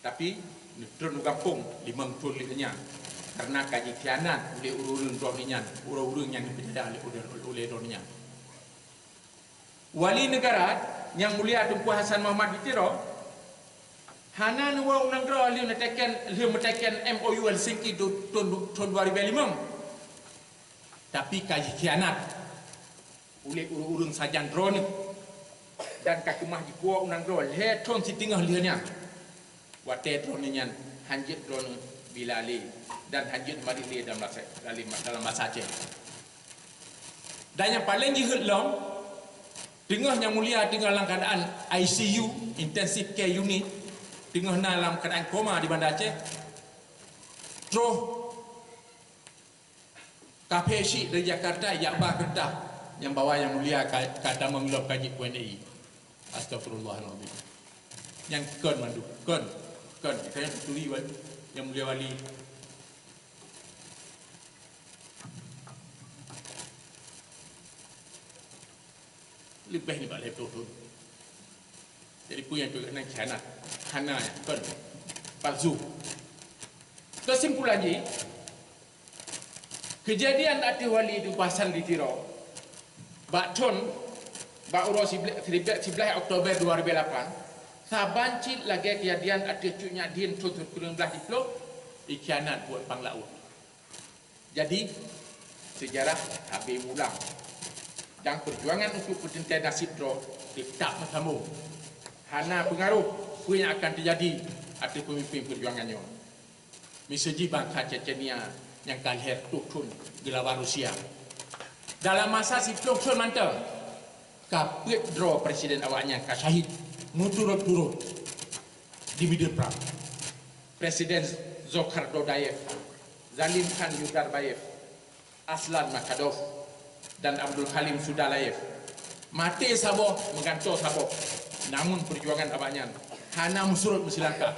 Tapi neutron u gampông limong thon lheueh nyan, kareuna ka jikhianat uleh ureuëng droeneuh nyan, ureuëng-ureuëng nyang neupeucaya lé, uleh, uleh droeneuh nyan. Wali neugara Nyang Mulia Teungku Hasan Muhammad di Tiro hana neuwoe u nanggroe lheueh neuteken, lheueh meuteken M O U Helsinki du-, thon, thon dua ribèe limong. Tapi ka jikhianat uleh ureuëng-ureuëng sajan droeneuh dan ka keumah jipuwoe u nanggroe lhée thon siteungoh lheueh nyan. Watée droeneuh nyan hanjeuet droeneuh bila lé dan hanjeuet marit lé dalam masa, dalam masa Aceh. Dan nyang paleng jeuhet lom, teungoh Nyang Mulia teungoh lam keuadaan I C U, Intensive Care Unit, teungoh na lam keuadaan koma di Banda Aceh, troh kaphé syik dari Jakarta jak ba keureutah nyang bawa Nyang Mulia ka, ka tamong lom ka jeuet U N A. Astagfirullahalazim. Nyang kon mandum, kon, kon. Saya turi Nyang Mulia Wali. Leubeh nibak lhée ploh thon. Jadi peue nyang keuneuk khianat? Hana, kon, palsu. Keusimpulan jih, keujadian ateueh Wali Tupasan di Tiro bak thon, bak uroe siblaih, siblaih Oktober dua ribu lapan, saban cit lagée keujadian ateueh Cut Nyak Dhien thon sikureueng blaih siplôh, ikhianat buet pang laôt. Jadi, seujarah habéh meuulang. Dan peujuangan untuk peuteuntée naseb droe teutap meusambong. Hana peungaroh peue nyang akan teujadi ateueh peumimpén peujuangan nyoe. Miseue jih bansa Chechenia nyang ka lhée reutôh thon geulawan Rusia. Dalam masa siplôh thon mantong, ka peuet droe presiden awaknyan ka syahid meuturot-turot di medan prang. Presiden Zokhar Dudayev, Zalim Khan Yurdarbayev, Aslan Makadov, dan Abdul Halim Sudalayev. Maté saboh, meugantoe saboh. Namun peujuangan awaknyan hana meusurot meusilangkah.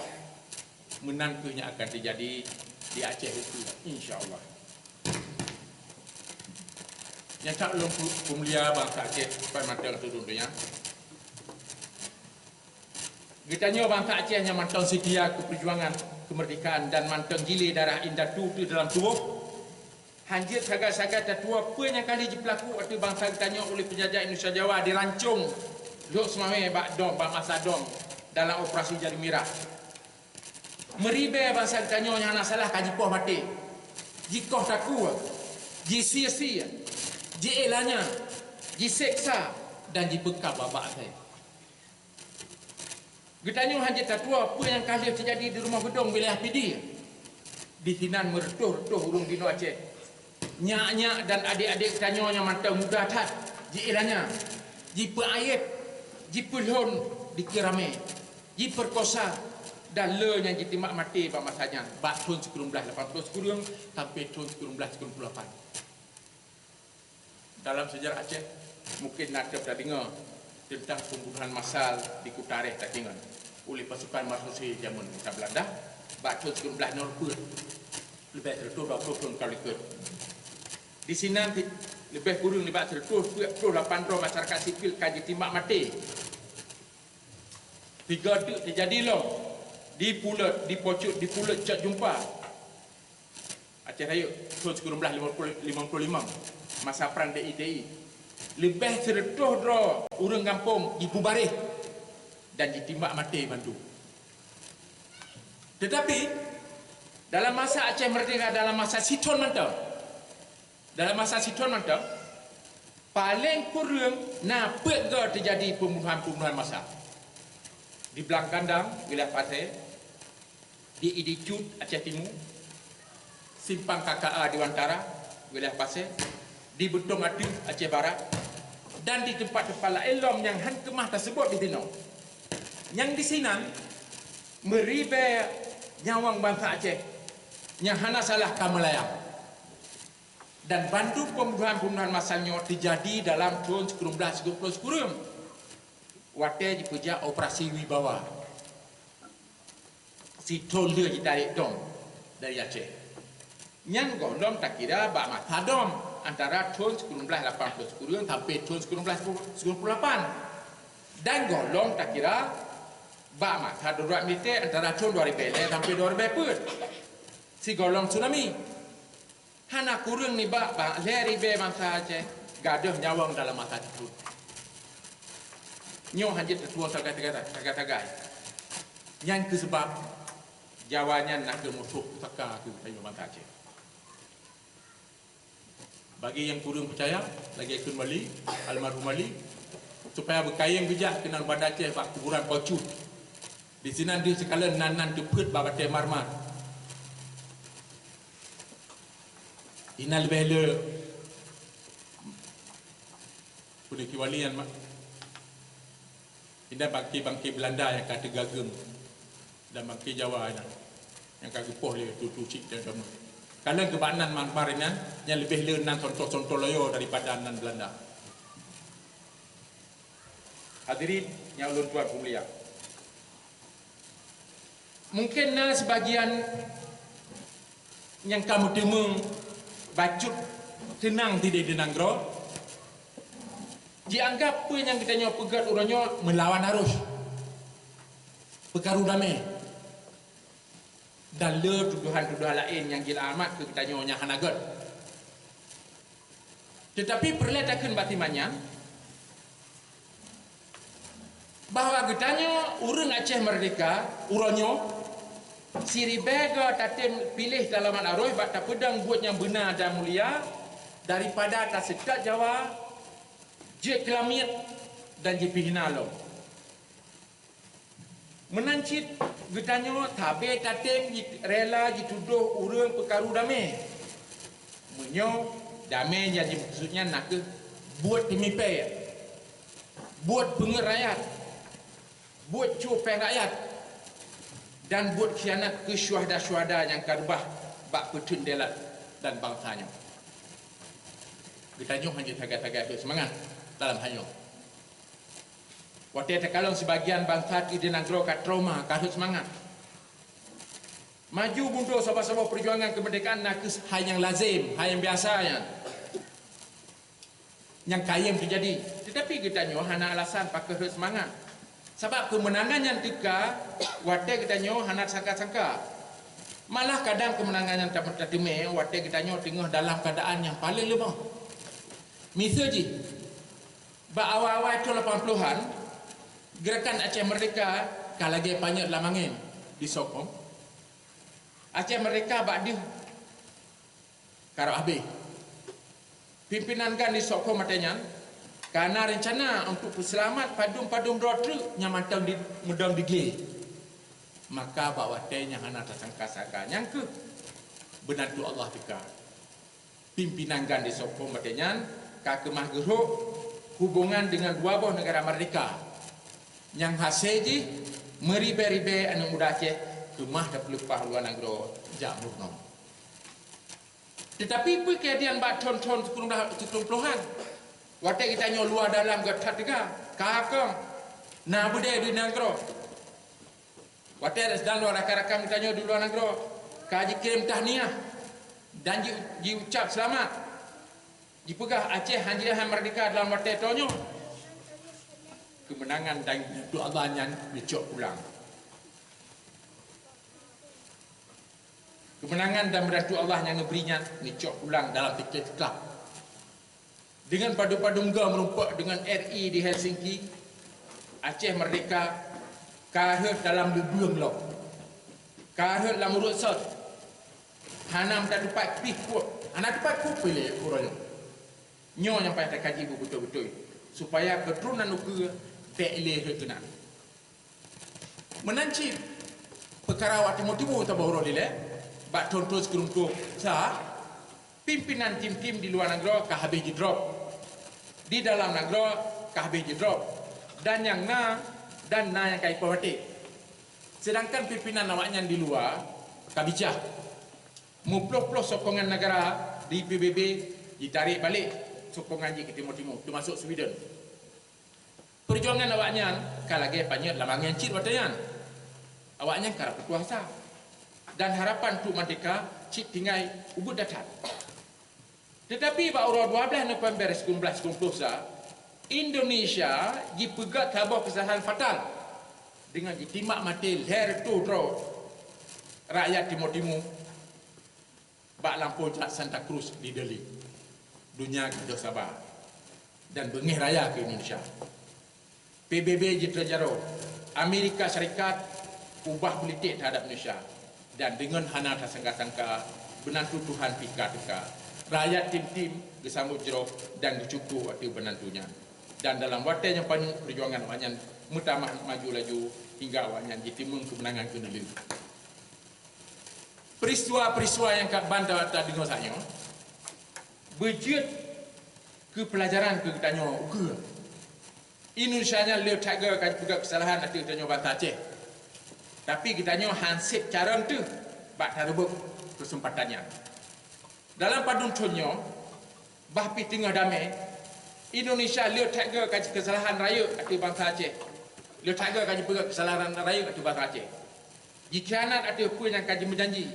Meunan kheueh nyang akan teujadi di Aceh ukeue, insya Allah. Nyang ka ulôn pu-, peumulia bansa Aceh, pai mantong ateueh donya. Geutanyoe bansa Aceh nyang mantong seutia keu peujuangan keumeurdekaan dan mantong jilé darah indatu teuh dalam tuboh, hanjeuet sagai-sagai tatuwoe peue nyang ka lheueh jipeulaku ateueh bansa geutanyoe uleh peunjajah Indonesia Jawa dirancong lhok seumawé bak dom, bak masa dom dalam operasi Jaroe Mirah. Meuribée bansa geutanyoe nyang hana salah ka jipoh maté, jikoh takue, jisie-sie, jielanya, jiseksa, dan jipeukab bak-bak asèe. Geutanyoe hana jitatuwoe peue nyang ka lheueh teujadi di Rumoh Geudong, wilayah Pidie. Disinan meureutôh-reutôh ureuëng binoe Aceh. Nyak-nyak dan adék-adék geutanyoe nyang mantong muda that, jielanya, jipeuayeb, jipeulhon dikeue ramé, jipeukosa, dan le nyang jitimbak maté bak masa nyan, bak thon sikureueng blaih lapan ploh sikureueng sampoe thon sikureueng blaih sikureueng ploh lapan. Dalam seujarah Aceh, mungken na teuh tadeungoe teuntang pembunuhan massal di Kuta Réh Takengon uleh pasukan marsosé jameun Belanda bak thon sikureueng blaih nol peuet, leubeh sireutôh dua ploh thon ka likot. Disinan leubeh kureueng nibak sireutôh peuet ploh lapan droe masyarakat sipil ka jitimbak maté. Tiga teuk teujadi lom di Puleut, di Pocut, di Puleut Cot Jumpa, Aceh Rayeuk, thon sikureueng blaih limong ploh, limong ploh limong, masa prang D I T I. Leubeh sireutôh droe ureuëng gampông jibubareh dan jitimbak maté bandum. Teutapi, dalam masa Aceh Meurdehka, dalam masa sithon mantong, dalam masa sithon mantong, paleng kureueng na peuet goe teujadi pembunuhan-pembunuhan massal. Di Blang Kandang, wilayah Pasè, di Idi Cut, Aceh Timu, Simpang K K A di Wantara, wilayah Pasè, di Beutong Ateueh, Aceh Barat, dan di teumpat-teumpat laén lom nyang hán keumah taseubot di sinoe. Nyang disinan meuribée nyawöng bansa Aceh nyang hana salah ka meulayang. Dan bandum pembunuhan-pembunuhan massal nyoe teujadi dalam thon sikureueng blaih sikureueng ploh sikureueng, watée jipeujak operasi Wibawa. Sithon lheueh jitarek dom dari Aceh. Nyan gohlom takira bak masa dom antara thon sikureueng blaih lapan ploh sikureueng sampoe thon sikureueng blaih sikureueng ploh lapan. Dan gohlom takira bak masa darurat militée antara thon dua ribée lhée sampoe dua ribée peuet. Sigohlom tsunami. Hana kureueng nibak ba-, lhée ribée bansa Aceh gadôh nyawöng dalam masa teupeu. Nyoe hana jeuet teutuwoe sagai-sagai, sagai-sagai. Nyan keuh sabab Jawa nyan na kheueh musoh pusaka keu geutanyoe bansa Aceh. Bagi nyang kureueng peucaya, lagée kheun Wali, almarhum Wali, supaya beukayém geujak keunan Banda Aceh bak kuburan Pocut. Di sinan deuh sikalon nan-nan teupeuet bak batée marmer. Inan leubeh le peue kiwali nyan mak. Inan bangke-bangke Beulanda nyang ka teugageueng dan bangke Jawa nyan nyang ka geupoh lé tutu cit dan kamoe. Kalon keu bak nan marmer nyan, nyan leubeh le nan contoh-contoh loyo daripada nan Beulanda. Hadirin nyang ulôn tuan peumulia, mungken na sibagian nyang ka meuteumé bacut teunang sideh di nanggroe, jianggab peue nyang geutanyoe peugét uroe nyoe meulawan arus, peukaru damé. Dan le tuduhan-tuduhan laén nyang jilamat keu geutanyoe nyang hana gét. Teutapi peureulée takheun bak teuma nyan, bahwa geutanyoe ureuëng Aceh Merdeka uroe nyoe siribée goe tatem piléh talamat arus bak tapeudong buet nyang beuna dan mulia daripada taseutôt Jawa, jeuet keulamiet dan jipeuhina lom. Meunan cit geutanyoe sabe tatem ji-, rela jitudôh ureuëng peukaru damé. Meunyoe damé nyang jimeukeusut nyan nakeuh buet teumipée, buet peungét rakyat, buet cupéng rakyat, dan buet khianat keu syuhada-syuhada nyang ka reubah bak peuteun deulat dan bansa nyoe. Geutanyoe hana sagai-sagai seumangat dalam hal nyoe. Watée takalon sibagian bansa di nanggroe ka trauma, ka rhot seumangat. Maju mundur saboh-saboh peujuangan keumeurdekaan nakeuh hai nyang lazem, hai nyang biasa nyan. Nyang kayém teujadi. Teutapi geutanyoe hana alasan pakai rhot seumangat. Sabab keumeunangan nyang teuka watée geutanyoe hana sangka-sangka. Malah kadang keumeunangan nyang ta-, tateumé watée geutanyoe teungoh dalam keuadaan nyang paleng leumoh. Miseue jih, bak awai-awai thon lapan plohan, Geurakan Aceh Merdeka ka lagée panyöt lam angén disokong. Aceh Merdeka bak deuh karab habéh. Pimpinan GAM disokong watée nyan ka na reuncana untuk peuseulamat padum-padum droe treuk nyang mantong di, meudong di glé. Maka bak watée nyang hana tasangka-sangka nyang kheueh beunantu Allah teuka. Pimpinan GAM disokong watée nyan ka keumah geurhok hubongan deungon dua boh neugara merdeka, nyang hase jih meuribée-ribée aneuëk muda Aceh keumah tapeuleupah luwa nanggroe jak meurunoe. Teutapi peue keujadian bak thon-thon sikureueng plohan, watée geutanyoe luwa dalam göt that teuga, ka kong na beudée di nanggroe. Watée dan luwa rakan-rakan geutanyoe di luwa nanggroe ka jikirém tahniah dan ji, jiucab seulamat, jipeugah Aceh han jeuet han merdeka dalam watée tanyoe. Keumeunangan dan reudeuek Allah nyan neucok pulang. Keumeunangan dan reudeuek Allah nyang geubri nyan neucok pulang dalam tiket teuka. Deungon padum-padum goe meurumpok deungon R I di Helsinki, Aceh Merdeka ka rhot dalam lubeueng lom, ka rhot lam ureuëng sot. Hana meutateupat pih kueb, hana teupat kueb pih lé uroe nyoe. Nyoe nyang payah takaji beubeutôi-beutôi, supaya keuturonan ukeue bék lé rhot keunan. Meunan cit, peukara awak timu-timu saboh uroe dilée, bak thon-thon sikureueng ploh sa, pimpinan tim-tim di luwa nanggroe ka habéh jidrop, di dalam nanggroe ka habéh jidrop, dan nyang na, dan na nyang ka ipoh maté. Seudangkan pimpinan awaknyan di luwa ka bijah. Meuploh-ploh sokongan neugara di P B B jitarek balek sokongan jih keu timu-timu, teumasok Sweden. Peujuangan awaknyan ka lagée panyöt lam angén cit watée nyan. Awaknyan karab peukuasa, dan harapan untuk merdeka cit tinggai ubit that-that. Teutapi bak uroe dua blaih November sikureueng blaih sikureueng ploh sa, Indonesia jipeugét saboh keusalahan fatal deungon jitimbak maté lhée reutôh droe rakyat timu-timu bak lampôh jrat Santa Cruz di Dili. Donya gadôh saba dan beungéh raya keu Indonesia. P B B jiteujaroe, Amerika Syarikat ubah politik teuhadap Indonesia, dan deungon hana tasangka-sangka, beunantu Tuhan pih ka teuka. Rakyat tim-tim geusambot jroh dan geucukôh ateueh beunantu nyan. Dan dalam watée nyang paneuk, peujuangan awaknyan meutamah maju laju hingga awaknyan jitimbang keumeunangan keuneulheueh. Peuristiwa-peuristiwa nyang ka ban ta-, tadeungoe saat nyoe beujeuet keu peulajaran keu geutanyoe ukeue. Indonesia nyan le that goe ka jipeugah keusalahan ateueh geutanyoe bansa Aceh. Tapi geutanyoe han sép carông teuh bak tareubôk keuseumpatan nyan. Dalam padum thon nyoe, bah pih teungoh damé, Indonesia le that goe ka jikeusalahan rayeuk ateueh bansa Aceh. Le that goe ka jipeugah keusalahan rayeuk ateueh bansa Aceh. Jikhianat ateueh peue nyang ka jimeujanji.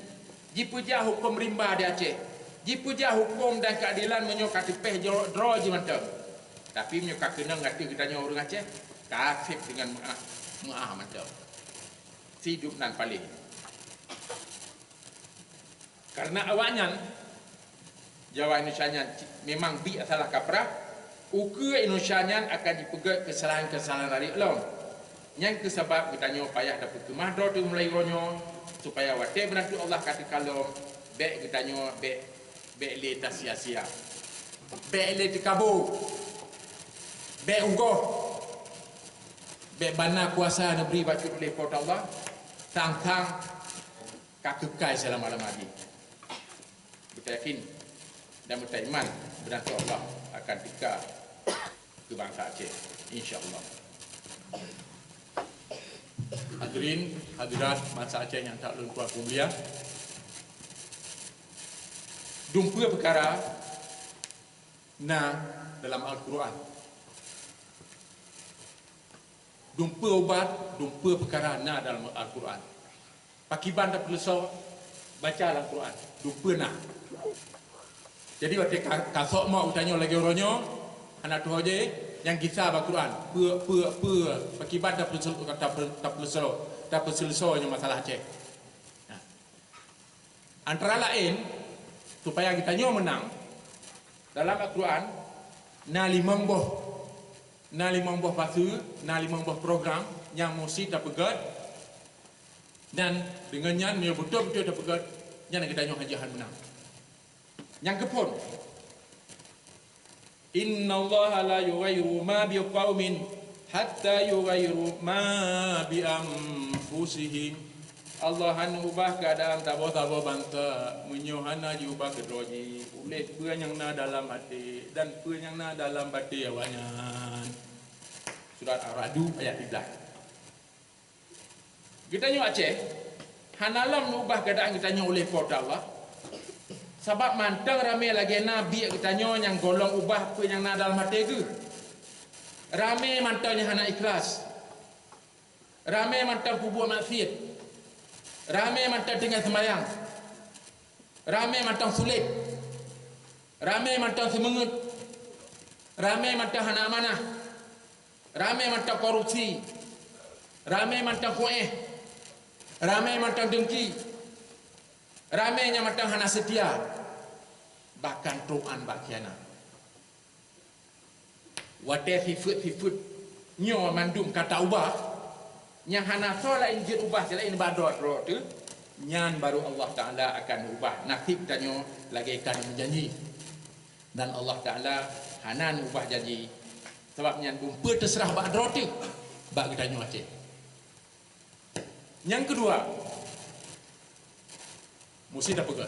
Jipeujah huköm rimba di Aceh. Jipeujah huköm dan keuadelan meunyoe ka teupéh jro-, droe jih mantong. Tapi meunyoe ka keunong ateueh geutanyoe ureuëng Aceh, ka sép deungon meuáh, meuáh mantong. Sidub nan paléh. Kareuna awaknyan, Jawa Indonesia nyan ci-, memang biek salah kaprah, ukeue Indonesia nyan akan jipeugét keusalahan-keusalahan rayeuk lom. Nyan kheueh sabab geutanyoe payah tapeukeumah droe teuh mulai uroe nyoe, supaya watée beurangkat Allah ka teuka lom, bék geutanyoe bék, bék lé tasia-sia, bék lé teukabô, bék ugoh, bék bana kuasa neubri bacut uleh Po teu Allah, sang-sang ka keukai seulama-lama jih. Beutayakin dan beutaiman beurangkat Allah akan teuka keu bansa Aceh, insya Allah. Hadirin hadirat bansa Aceh nyang that lôn tuan peumulia, dumpeue peukara na dalam Al-Quran. Dumpeue ubat, dumpeue peukara na dalam Al-Quran. Pakiban tapeuleusoe, baca lam Quran, dumpeue na. Jadi watée ka, ka sok mok geutanyoe lagée uroe nyoe, hana tuho jih, nyang gisa bak Quran, peue, peue, peue, pakiban tapeuleusoe, tapeuleusoe, tapeuseuleusoe nyoe masalah Aceh. Nah. Antara laén, supaya geutanyoe meunang, dalam Al-Quran na limong boh, na limong boh fase, na limong boh program nyang musti tapeugét, dan deungon nyan meunyoe beutôi-beutôi tapeugét, nyan geutanyoe hana jihan meunang. Nyang keuphon, "Innallaha la yughayyiru ma biqaumin hatta yughayyiru ma bi anfusihim." Allah hana ubah keuadaan saboh-saboh bansa meunyoe hana jiubah keudroe jih uleh peue nyang na dalam até dan peue nyang na dalam baté awaknyan. Surat Ar-Ra'du ayat tiga belas. Geutanyoe Aceh hana lom neuubah keuadaan geutanyoe uleh Po teu Allah, sabab mantong ramé lagée na biek geutanyoe nyang gohlom ubah peue nyang na dalam até geuh. Ramé mantong nyang hana ikhlas. Ramé mantong peubuet maksiet. Ramé mantong tinggai seumayang. Ramé mantong sulet. Ramé mantong seumeungeut. Ramé mantong hana amanah. Ramé mantong korupsi. Ramé mantong kuéh. Ramé mantong deungki. Ramé nyang mantong hana seutia. Bahkan trok 'an bak khianat. Watée sifeuet-sifeuet nyoe mandum ka taubah, nyang hana soe laén jeuet ubah selaén bak droe-droe teuh, nyan baru Allah Taala akan ubah naseb tanyoe lagée ka meujanji. Dan Allah Taala hana ubah janji, sabab nyan beumpeu teuseurah bak droe teuh, bak geutanyoe Aceh. Nyang keudua, musti tapeugah,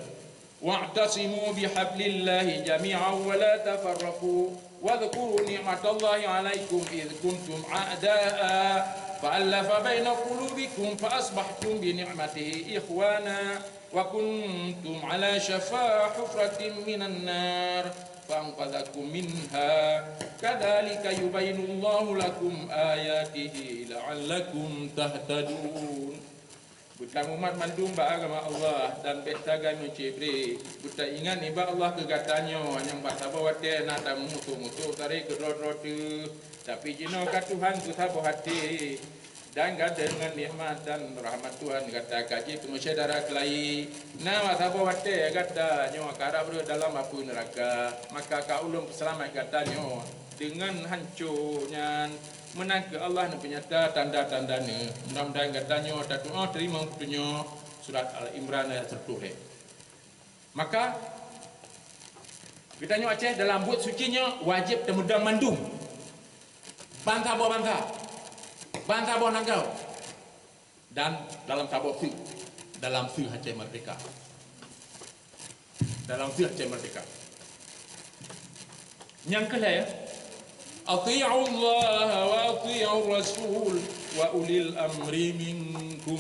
"Wa'tasimu bihablillahi jami'an wa la tafarraqu, wadhkuru ni'matallahi 'alaikum idh kuntum a'da'a, fa'allafa baina qulubikum, fa asbahtum bi ni'matihi ikhwana, wa kuntum 'ala syafa hufratin minan nar, fa anqadhakum minha, kadzalika yubayyinullahu lakum ayatihi la'allakum tahtadun." Beutamumat mandum bak agama Allah dan bék sagai meucébré. Beutaingat nibak Allah keu gata nyoe nyang bak saboh watée na tamusoh-musoh tarek keudroe-droe teuh, tapi jinoe ka Tuhan peusaboh até. Dan gata deungon nikmat dan rahmat Tuhan gata ka jeuet keu syedara keulayi. Na bak saboh watée gata nyoe karab rhot dalam apui neuraka, maka ka Ulôn peuseulamat gata nyoe deungon hanco nyan. Meunan kheueh Allah neupeunyata tanda-tanda Neuh. Mudah-mudahan gata nyoe tatu'oh teurimong peutunyok. Surat Al Imran ayat seratus lhée. Maka, geutanyoe Aceh dalam buet suci nyoe wajéb teumeudong mandum. Bansa boh bansa, bansa boh nanggroe, Dan dalam saboh su, dalam su Aceh merdeka. Dalam su Aceh merdeka. Nyang keu lhèe, "Ati'ullaha wa ati'ur rasul wa ulil amri minkum."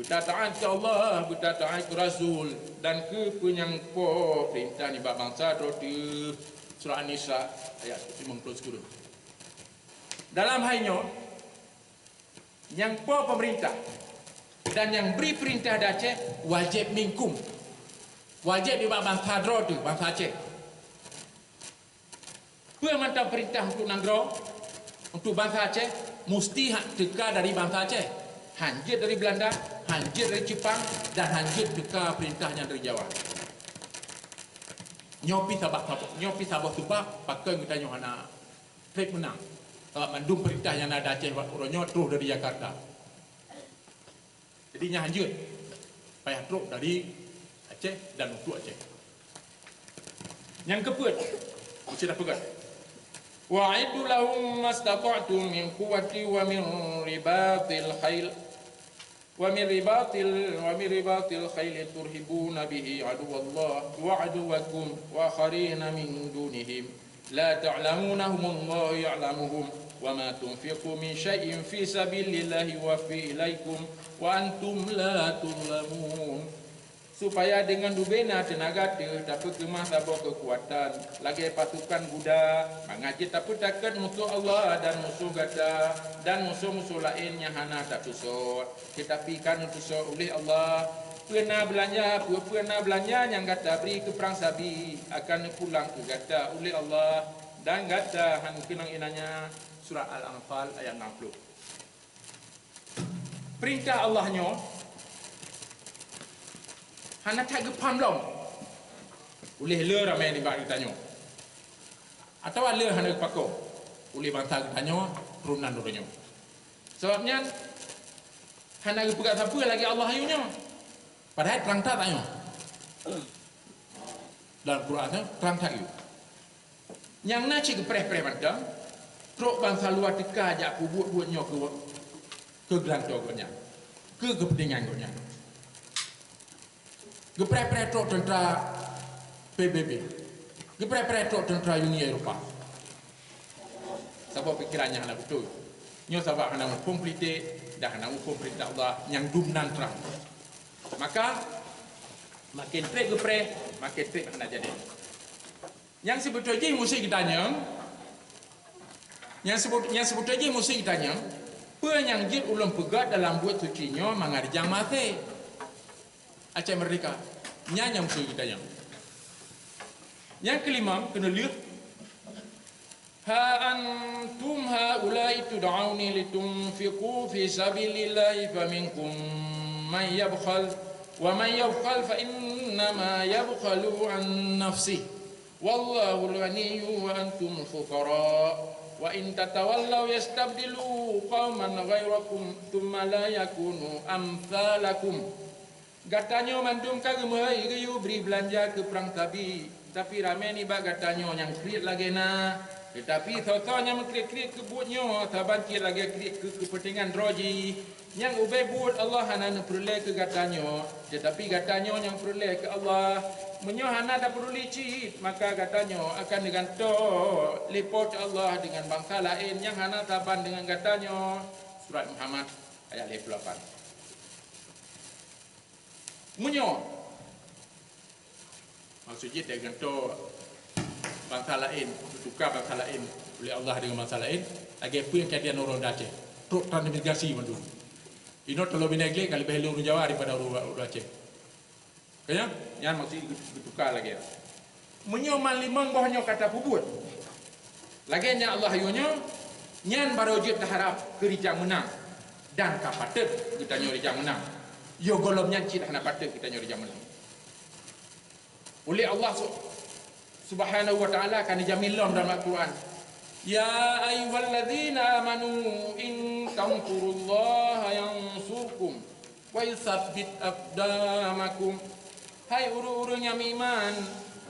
Beutaat keu Allah, beutaat keu Rasul, dan keu peue nyang po peurintah nibak bansa droe teuh. Surah An-Nisa, ayat limong ploh sikureueng. Dalam hai nyoe, nyang po peumeurintah dan nyang bri peurintah di Aceh wajéb minkum, wajéb nibak bansa droe teuh, bansa Aceh. Peue mantong peurintah untuk nanggroe, untuk bansa Aceh, musti ha-, teuka dari bansa Aceh. Han jeuet dari Beulanda, han jeuet dari Jeupang, dan han jeuet teuka peurintah nyang dari Jawa. Nyoe pih sabab, sabab, nyoe pih saboh seubab pakon geutanyoe hana trép meunang. Sabab mandum peurintah nyang na di Aceh uroe nyoe troh dari Jakarta. Jadi, nyan han jeuet payah trok dari Aceh dan untuk Aceh. Nyang keupeuet, meusti tapeugah, "Wa a'iddu lahum mastata'tum min quwwati wa min ribatil khail, wa min ribatil, wa min ribatil khaili turhibuna bihi aduwwallah wa aduwwakum wa akharina min dunihim." La ta'lamunahumullahu ya'lamuhum, wa ma tunfiqu min syai'in fi sabilillahi yuwaffi ilaikum wa antum la tuzlamun. Supaya deungon ubena teunaga teuh tapeukeumah saboh keukuatan, lagée pasukan guda, mangat jeuet tapeutakot musoh Allah dan musoh gata, dan musoh-musoh laén nyang hana tapeusot. Teutapi ka neutusoe uleh Allah, peue na beulanja, peue-peue na beulanja nyang gata bri keu prang sabi, akan neupulang keu gata uleh Allah, dan gata han keunong inan nyan. Surat Al-Anfal ayat enam puluh. Peurintah Allah nyoe hana that geupaham lom uleh le ramé nibak geutanyoe, atawa le hana geupako uleh bansa geutanyoe, turonan droe nyoe. Sabab nyan, hana geupeugah sapeue lagée Allah ayue nyoe. Padahai trang that ayue. Dalam Quran nyoe trang that ayue. Nyang na cit geupreh-preh mantong, trok bansa luwa teuka jak peubuet buet nyoe keu, keu geulantoe gobnyan, keu keupeuntengan gobnyan. Geupreh-preh trok teuntra P B B. Geupreh-preh trok teuntra Uni Eropa. Saboh pikeran nyang hana beutôi. Nyoe sabab hana muphom politik dan hana muphom peurintah Allah nyang dum nan trang. Maka, maken treb geupreh, maken treb hana jadi. Nyang seubeutôi jih musti geutanyong, nyang seubut-, nyang seubeutôi jih musti geutanyong, peue nyang jeuet ulôn peugét dalam buet suci nyoe mangat rijang maté? Aceh Merdeka. Nyan nyang musti geutanyong. Nyang keulimong, keuneulheueh, "Ha antum haula'i tud'auna litunfiqu fi sabilillahi faminkum man yabkhal, wa man yabkhal fa innama yabkhalu an nafsih. Wallahul ghaniyyu wa antumul fuqara. Wa in tatawallaw yastabdilu qauman ghairakum tsumma la yakunu amsalakum." Gatanyoe mandum ka geumeuhôi geuyue bri beulanja keu prang sabi, tapi ramé nibak gatanyoe nyang kriet lagée na. Teutapi soe-soe nyang meukriet-kriet keu buet nyoe saban cit lagée kriet keu keupeuntengan droe jih, nyang ubé buet Allah hana neupeureulée keu gatanyoe, teutapi gatanyoe nyang peureulée keu Allah. Meunyoe hana tapeuduli cit, maka gatanyoe akan neugantoe lé Po teu Allah deungon bansa laén nyang hana saban deungon gatanyoe. Surat Muhammad ayat lhée puluh lapan. Meunyoe, maksud jih, teugantoe bansa laén, teutuka bansa laén uleh Allah deungon bansa laén, lagée peue nyang kejadian ureuëng Aceh. Trok transmigrasi mandum. Inoe teuloe binéh glé ka leubeh lé ureuëng Jawa daripada ureuëng, ureuëng Aceh. Ka nyan, nyan maksud geutuka lagée nyan. Meunyoe man limong boh nyoe ka tapeubuet lagée nyang Allah yue nyoe, nyan barô jeuet taharab keu rijang meunang, dan ka patôt geutanyoe rijang meunang. Yoh gohlom nyan cit hana patôt geutanyoe rijang meunang. Uleh Allah su-, Subhanahu wa Ta'ala ka neujamin lom dalam Al-Quran, "Ya ayyuhalladzina amanu in tansurullaha yansurkum wa yutsabbit aqdamakum." Hai ureuëng-ureuëng nyang meuiman,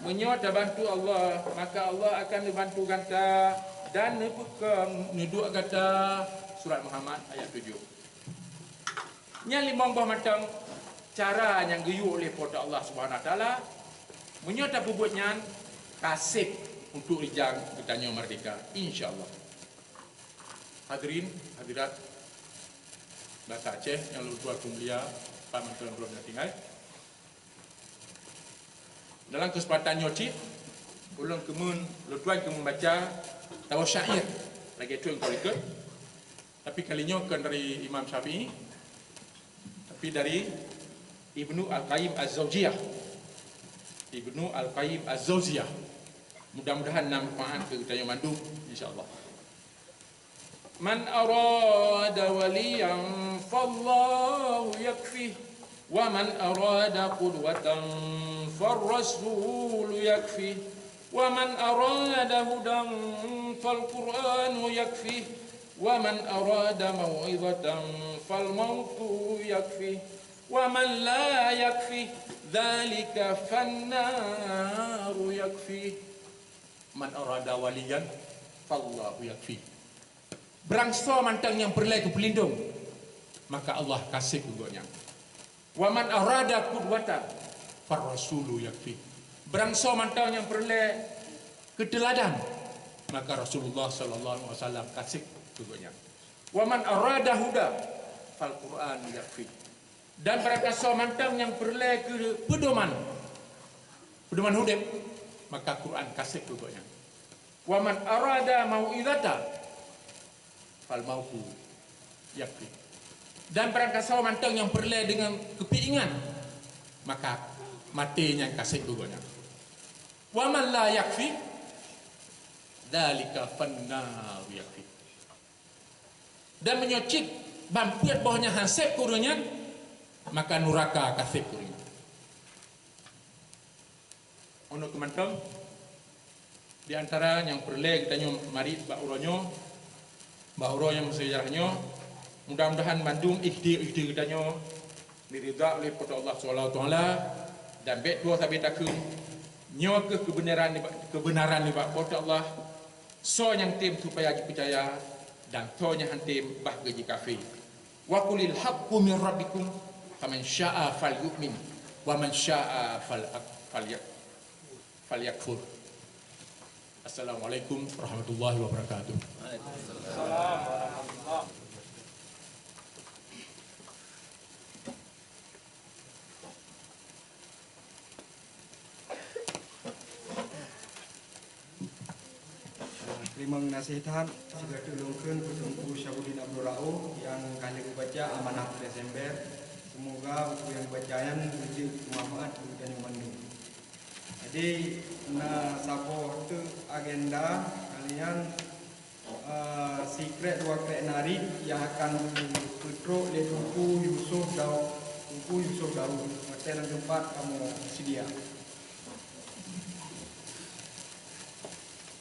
meunyoe tabantu Allah, maka Allah akan neubantu gata dan neupeukong neuduek gata. Surat Muhammad ayat tujoh. Nyan limong boh mantong cara nyang geuyue lé Po teu Allah Subhanahu Wa Taala. Meunyoe tapeubuet nyan, ka sép untuk rijang geutanyoe merdeka, insya Allah. Hadirin, hadirat, basa Aceh nyang lôn tuan peumulia, Pak Menteri Belum Tinggai. Dalam kesempatan nyoe cit, ulôn keumeun, lôn tuan keumeun baca saboh syair lagèe thôn keu likot. Tapi kali nyoe kon dari Imam Syafi'i, tapi dari Ibnu Al-Qayyim Az-Zaujiyah. Ibnu Al-Qayyim Az-Zaujiyah. Mudah-mudahan na manfaat keu geutanyoe mandum, insya Allah. من أراد وليا فالله يكفيه، ومن أراد قدوة فالرسول يكفيه، ومن أراد هدى فالقرآن يكفيه، ومن أراد موعظة فالموت يكفيه، ومن لا يكفيه ذلك فالنار يكفيه. من أراد وليا فالله يكفيه. Barangsoe mantong nyang peureulèe keu peulindong, maka Allah ka sép keu gobnyan. Wa man arada qudwatan, farrasulu yakfi. Barangsoe mantong nyang peureulèe keu teuladan, maka Rasulullah sallallahu alaihi wasallam ka sép keu gobnyan. Wa man arada huda, fal Qur'an yakfi. Dan barangkasoe mantong nyang peureulèe keu peudoman, peudoman udép, maka Qur'an ka sép keu gobnyan. Wa man arada mau'izata, fal mautu yakfi. Dan barangkasoe mantong nyang peureulèe deungon keupiingan, maka maté nyan ka sép keu gobnyan. Wa man la yakfi, dzalika fannaru yakfi. Dan meunyoe cit ban peuet boh nyan han sép keu ureueng nyan, maka nuraka ka sép keu ureueng nyan. Uneuk keumantong, di antara nyang peureulèe geutanyoe marit bak uroe nyoe, bak uroe nyang meuseujarah nyoe, mudah-mudahan mandum ikhtiar-ikhtiar geutanyoe diridha uleh Po teu Allah Subhanahu wa Taala, dan bèk tuwoe sabe takheun, nyoe kheueh keubeunaran nibak, keubeunaran nibak Po teu Allah. Soe nyang tem supaya jipeucaya, dan soe nyang han tem bah kheueh jikafé. Wa qulil haqqu min rabbikum, faman syaa falyu'min, wa man syaa fal-, falyak-, falyakfur. Assalamualaikum warahmatullahi wabarakatuh. Teurimong gaséh that, sigoe teuk lôn kheun keu Teungku Syabuddin Abdul Rauf nyang ka lheueh geubaca amanah Desember. Seumoga buku nyang geubaca nyan beujeuet keu manfaat keu geutanyoe mandum. Jadi, na saboh teuk agenda kali nyan, eh, sikrek dua krek narit nyang akan geupeutrok lé Teungku Yusuf Daud, Teungku Yusuf Daud, watèe lam teumpat kamoe seudia.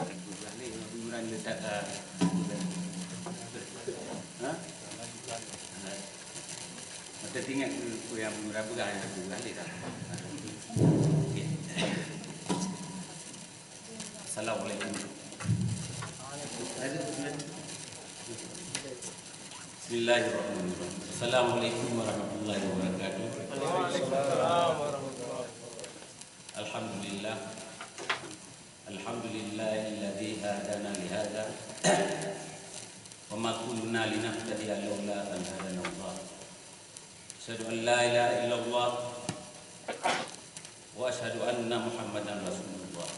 Bukan ni, bukan letak, ah, ha? Mata tinggal ke, ke yang murah berah yang aku ahli dah. Okey. Assalamualaikum. Bismillahirrahmanirrahim. Assalamualaikum warahmatullahi wabarakatuh. Alhamdulillah. Alhamdulillahilladzi hadana lihadza, wa ma kunna linahtadiya laula an hadanallah. Asyhadu an la ilaha illallah wa asyhadu anna Muhammadan Rasulullah.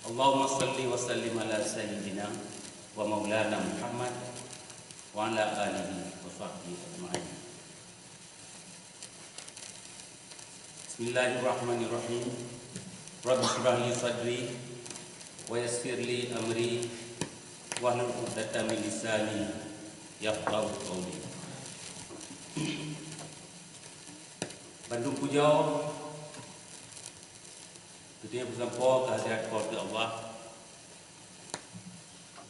Allahumma shalli wa sallim ala sayyidina wa maulana Muhammad wa ala alihi wa sahbihi ajma'in. Bismillahirrahmanirrahim. Rabbi shrah li sadri wa yassir li amri wahlul 'uqdatam min lisani yafqahu qawli. Bandum puja geutanyoe peusampoe keu hadirat Po teu Allah.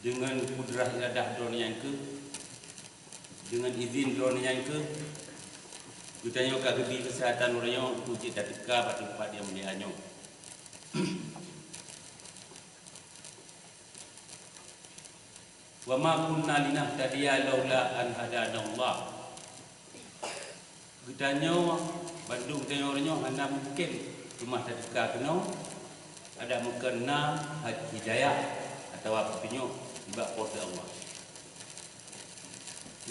Deungon kudrah iradah Droeneuh nyan kheueh, deungon izin Droeneuh nyan kheueh, geutanyoe ka geubri keuseuhatan uroe nyoe untuk jeuet tateuka bak teumpat nyang mulia nyoe. Wa ma kunna linahtadiya laula an hadanallah. Geutanyoe, bandum geutanyoe uroe nyoe hana mungken teuma tateuka keunoe, adak meukeuna hidayah atawa peutunyok nibak Po teu Allah.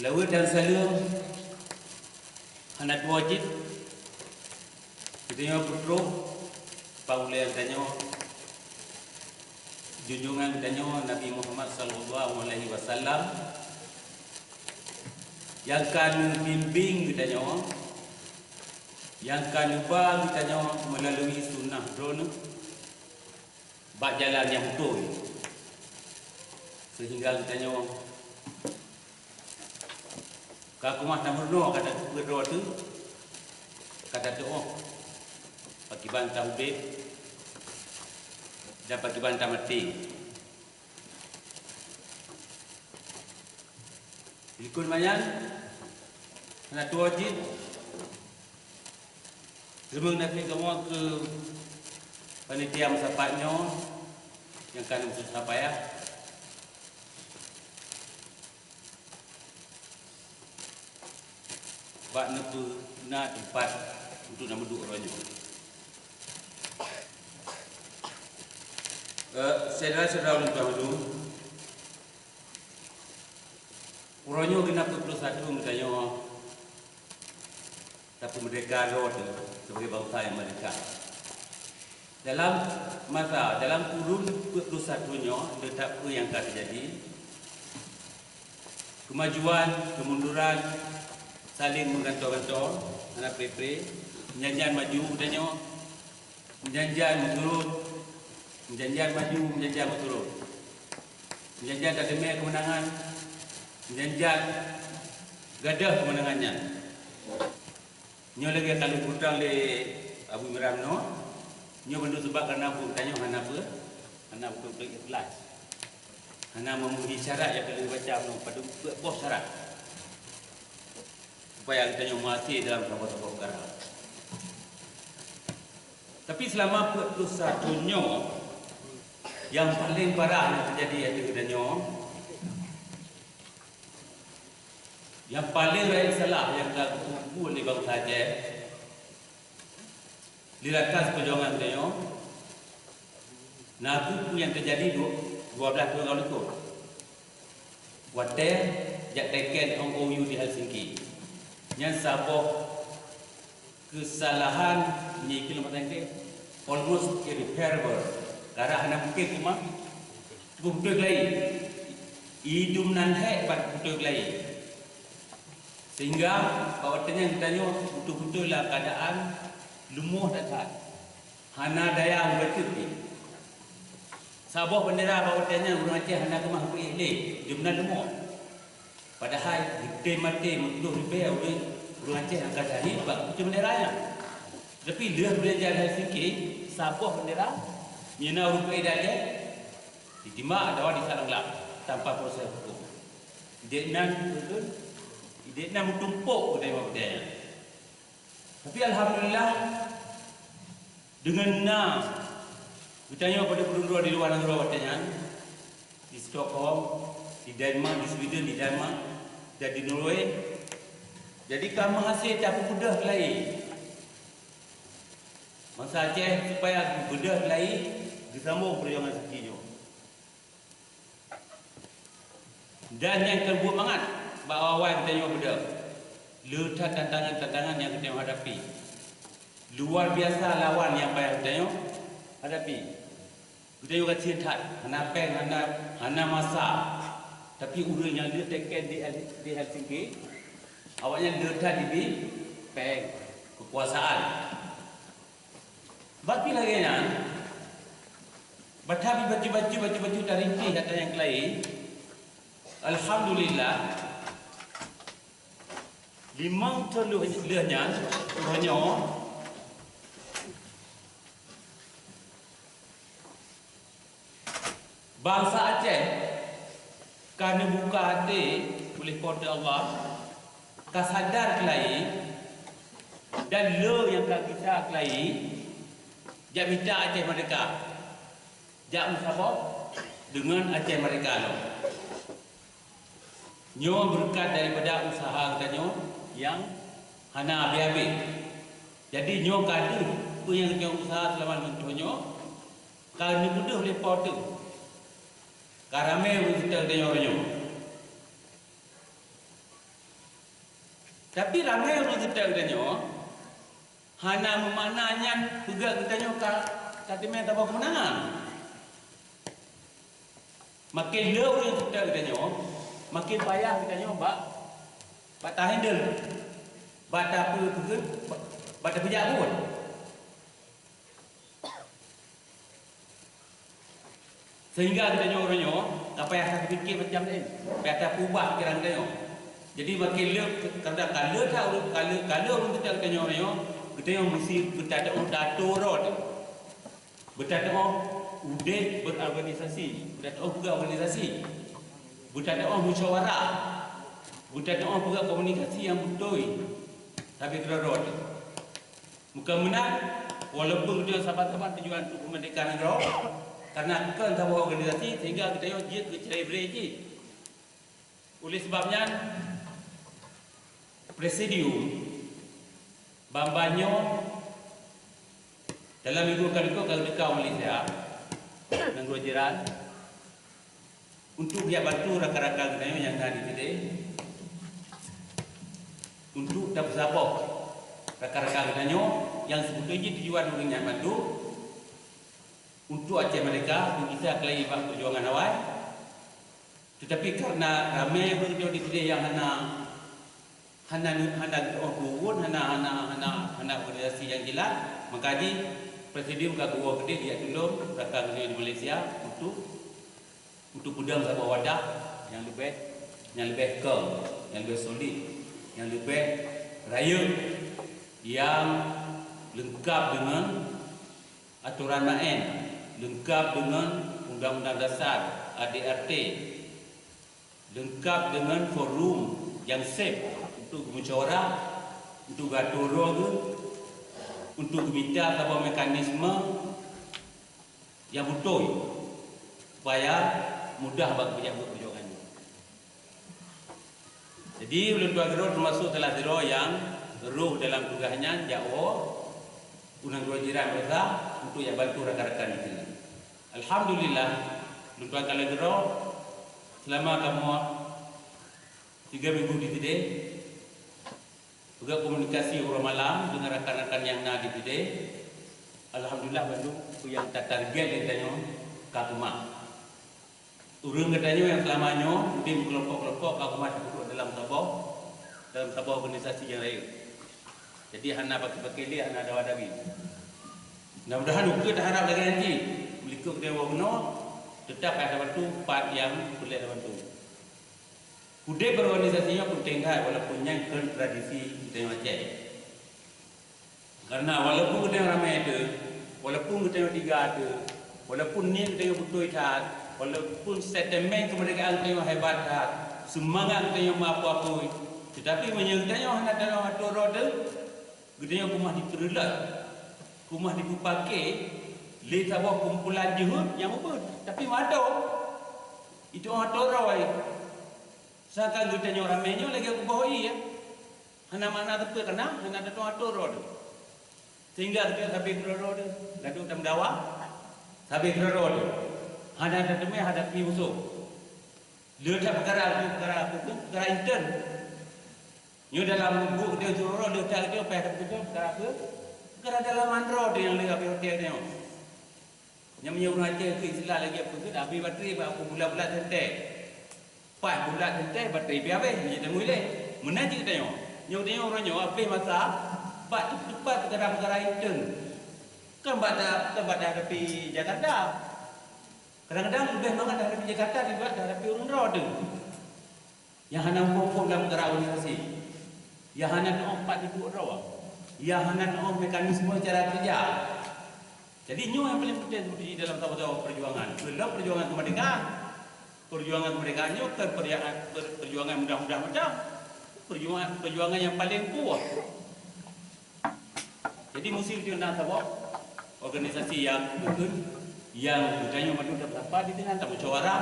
Laweuet dan saleuem hana tuwoe jeuet, geutanyoe peutrok bak ulée geutanyoe, junjungan geutanyoe Nabi Muhammad sallallahu alaihi wasallam, nyang ka neubimbéng geutanyoe, nyang ka neuba geutanyoe meulalui sunnah Droeneueh bak jalan nyang beutôi, seuhingga geutanyoe ka keumah tameurunoe, ka tateupeue droe teuh, ka tateuoh pakiban taudeb dan pakiban tamaté. Likot manyan, hana tuwoe jeuet, teurimong nasihat kamoe keu panitia meusapat nyoe nyang ka neumeususah payah bak neupeuna teumpat untuk na meuduek uroe nyoe. Eh, syedara-syedara ulôn tuan, uroe nyoe geunap peuet ploh satu geutanyoe tapeumeurdeka droe teuh sebagai bansa nyang meurdeka. Dalam masa, dalam kurun peuet ploh satu nyoe, le that peue nyang ka teujadi, keumajuan, keumunduran, saléng meugantoe-gantoe, hana pré-pré, nyan-nyan maju geutanyoe, Meujan-jan meusurot, meujan-jan maju, meujan-jan meusurot. Meujan-jan tateumé keumeunangan, meujan-jan gadôh keumeunangan nyan. Nyoe lagée ka lheueh peutang lé Abu Imran nyoe, nyoe bandum sabab kareuna buet geutanyoe hana peu-, hana beutôi-beutôi ikhlas. Hana memenuhi syarat nyang ka lheueh baca nyoe, padub peuet boh syarat supaya geutanyoe meuhase dalam saboh-saboh peukara. Tapi seulama peuet ploh satu nyoe, nyang paleng parah nyang teujadi ateueh geutanyoe, nyang paleng rayeuk salah nyang ka geupeubuet lé bansa Aceh, di atas peujuangan geutanyoe, na kheueh peue nyang teujadi dua, dua blaih thôn lalu likot. Watée jak teken M O U di Helsinki. Nyan saboh keusalahan nyang keu lemah tangke almost irreparable. Karab hana mungken teuma beutôi keulayi. Idum nan hék bak beutôi keulayi. Sehingga bak watée nyan geutanyoe beutôi-beutôi lam keuadaan leumoh that-that. Hana daya meubacut jih. Saboh beundera bak watée nyan ureuëng Aceh hana keumah geupiléh lé, jeuem na leumo. Padahai geutem maté meututoh ribée ureuëng, ureuëng Aceh nyang ka syahid bak kucing beundera nyan. Tapi lheueh beureuja di Helsinki, saboh beundera, meunyoe na ureuëng piléh di Aceh, jitimbak atawa disalah glab tanpa proses huköm. Idek nan beutôi, idek nan meutumpok keutai bak watée nyan. Tapi alhamdulillah, deungon na geutanyoe padub ureuëng droe di luwa nanggroe watée nyan, di Stockholm, di Denmark, di Sweden, di Denmark, dan di Norway, jadi ka meuhase tapeubeudôh keulayi bansa Aceh supaya geubeudôh keulayi geusambong peujuangan seuti nyoe. Dan nyang keubuet mangat bak awai-awai geutanyoe beudôh, le that tantangan-tantangan nyang geutanyoe hadapi. Luar biasa lawan nyang payah geutanyoe hadapi. Geutanyoe gasien that, hana péng, hana, hana masa. Tapi ureuëng nyang le teken di, di Helsinki, awaknyan le that jibi péng, keukuasaan. Bah pih lagée nyan, bah that bacut-bacut, bacut-bacut tarintéh ata nyang keulayi. Alhamdulillah, limong thon lheueh, lheueh nyan, uroe nyoe, bansa Aceh ka neubuka até uleh Po teu Allah, ka sadar keulayi, dan le nyang ka gisa keulayi, jak mita Aceh merdeka, jak meusaboh deungon Aceh merdeka nyoe. Nyoe beureukat daripada useuha geutanyoe nyang Hana habéh-habéh. Jadi nyoe ka deuh peue nyang geutanyoe usaha seulama lheueh nyoe, ka neupeudeuh lé Po teuh. Ka ramé ureuëng seutôt geutanyoe uroe nyoe. Tapi ramé ureuëng seutôt geutanyoe hana meumakna nyan peugah geutanyoe ka, ka teumé saboh keumeunangan. Makin le ureuëng seutôt geutanyoe, makin payah geutanyoe bak, bak tahandle, bak tapeue-peue, bak, bak tapeujak buet. Sehingga geutanyoe uroe nyoe ka payah tapike macam laén, payah tapeubah pikiran geutanyoe. Jadi makin le, kadang ka le that ureuëng, ka le, ka le ureuëng seutôt geutanyoe uroe nyoe, geutanyoe meusti beutateupeu rot. Beutateupeu udeb berorganisasi, beutateupeu peugah organisasi, beutateupeu musyawarah, beutateupeu peugah komunikasi nyang beutôi, tapi keudroe-droe teuh. Bukan meunan, walaupun geutanyoe saban-saban tujuan untuk peumeurdehkaan nanggroe, karena kon saboh organisasi sehingga geutanyoe jeuet keu celebrate jih. Oleh sebab nyan, Presidium ban-ban nyoe dalam minggu ka likot ka geuteuka u Malaysia, nanggroe jiran, untuk geujak bantu rakan-rakan geutanyoe nyang na di Pidie, untuk tapeusaboh rakan-rakan geutanyoe nyang sibeutôi jih tujuan ureuëng nyan bantu untuk Aceh Merdeka, untuk gisa keuhai bak peujuangan awai. Tetapi karena ramé ureuëng di Pidie nyang hana, hana, hana geutu'oh peue-peue, hana, hana, hana, hana organisasi nyang jelas, maka jih Presidium ka geuwoe keudeh geujak tulông rakan geutanyoe di Malaysia untuk, untuk peudong saboh wadah nyang leubeh, nyang leubeh keung, nyang leubeh solid, nyang leubeh rayeuk, nyang leungkab deungon atoran maén, leungkab deungon Undang-Undang Dasar, A D R T, leungkab deungon forum nyang safe untuk geumusyawarah, untuk geuatô droe geuh, untuk geumita saboh mekanisme nyang beutôi, supaya mudah bak geupeujak buet peujuangan nyoe. Jadi, ulôn tuan keudroe teumasuk salah sidroe nyang rôh dalam tugaih nyan, jak woe u nanggroe jiran Baroesa untuk jak bantu rakan-rakan di sinan. Alhamdulillah, ulôn tuan kalon keudroe, seulama kamoe tiga minggu di Pidie, peugah komunikasi uroe malam deungon rakan-rakan nyang na di Pidie. Alhamdulillah, bandum peue nyang tatarget lé tanyoe ka keumah. Ureuëng geutanyoe nyang seulama nyoe udeb meukelompok-kelompok ka keumah tapeuduek dalam saboh, dalam saboh organisasi nyang rayeuk. Jadi hana paké-paké lé, hana dawa-dawi. Mudah-mudahan ukeue taharab lagée nyan jih, meulikot geutanyoe bunoe, teutap ka tabantu pat nyang peureulée tabantu. Udeb organisasi nyoe peunteng that, walaupun nyan kon tradisi geutanyoe Aceh. Karena walaupun geutanyoe ramé teuh, walaupun geutanyoe tiga teuh, walaupun niet geutanyoe beutôi that, walaupun sentimen keumeurdekaan geutanyoe hebat that, seumangat geutanyoe meuapui-apui, teutapi meunyoe geutanyoe hana tanoh atô droe teuh, geutanyoe keumah jipeureulot, keumah jipeupaké lé saboh kumpulan jeuhet nyang ubit, tapi meuatô. Itu atô droe. Sangka geutanyoe ramé nyoe lagée kuboh ié, hana makna sapeue kana, hana tatueng atô droe teuh. Sehingga geutanyoe sabe keudroe-droe teuh, ladôm tameudawa, sabe keudroe-droe teuh, hana tateumé hadapi musoh. Le that peukara, peukara, peukara intern. Nyoe dalam buet geutanyoe keudroe-droe, le that geutanyoe payah tapeukeujot peukara peue? Peukara dalam droe teuh nyang le habéh watée geutanyoe. Nyang meunyoe ureuëng Aceh keu istilah lagée peue keuh, habéh baterai bak bulat-bulat teuntée. Paih bulat teuntée, baterai pih habéh, meunyoe tanggui lé. Meunan cit geutanyoe. Nyoe geutanyoe uroe nyoe habéh masa bak teupat peukara-peukara intern. Kon bak ta-, kon bak tahadapi Jakarta. Kadang-kadang leubeh mangat tahadapi Jakarta daripada tahadapi ureuëng droe teuh. Nyang hana muphom-phom lam peukara organisasi, nyang hana teu'oh pat jiduek droe, nyang hana teu'oh mekanisme cara keureuja. Jadi nyoe nyang paleng penting seubeutoe jih dalam saboh-saboh peujuangan. Sebab perjuangan kemerdekaan, perjuangan kemerdekaan nyoe kon perjuangan, per-, perjuangan mudah-mudah macam. Perjuangan, perjuangan nyang paleng puih. Jadi musti geutanyoe na saboh organisasi nyang beutôi, nyang geutanyoe mandum tapeusapa di sinan, tamusyawarah,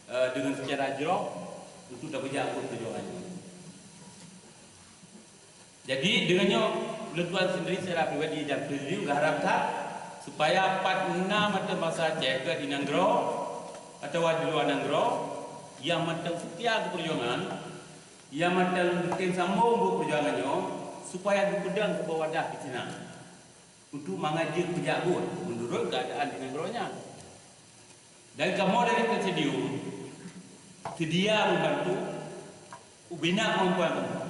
eh, dengan secara jroh untuk tapeujak buet peujuangan nyoe. Jadi, deungon nyoe, ulôn tuan sendiri secara pribadi dan pribadi mengharapkan supaya pat na mantong bansa Aceh, baik di nanggroe atawa di luwa nanggroe, nyang mantong seutia keu peujuangan, nyang mantong geutem sambong buet peujuangan nyoe, supaya geupeudong saboh wadah di sinan untuk mangat jeuet peujak buet meunurot keuadaan di nanggroe nyan. Dan kamoe dari Presidium seudia membantu ubena kemampuan kamoe,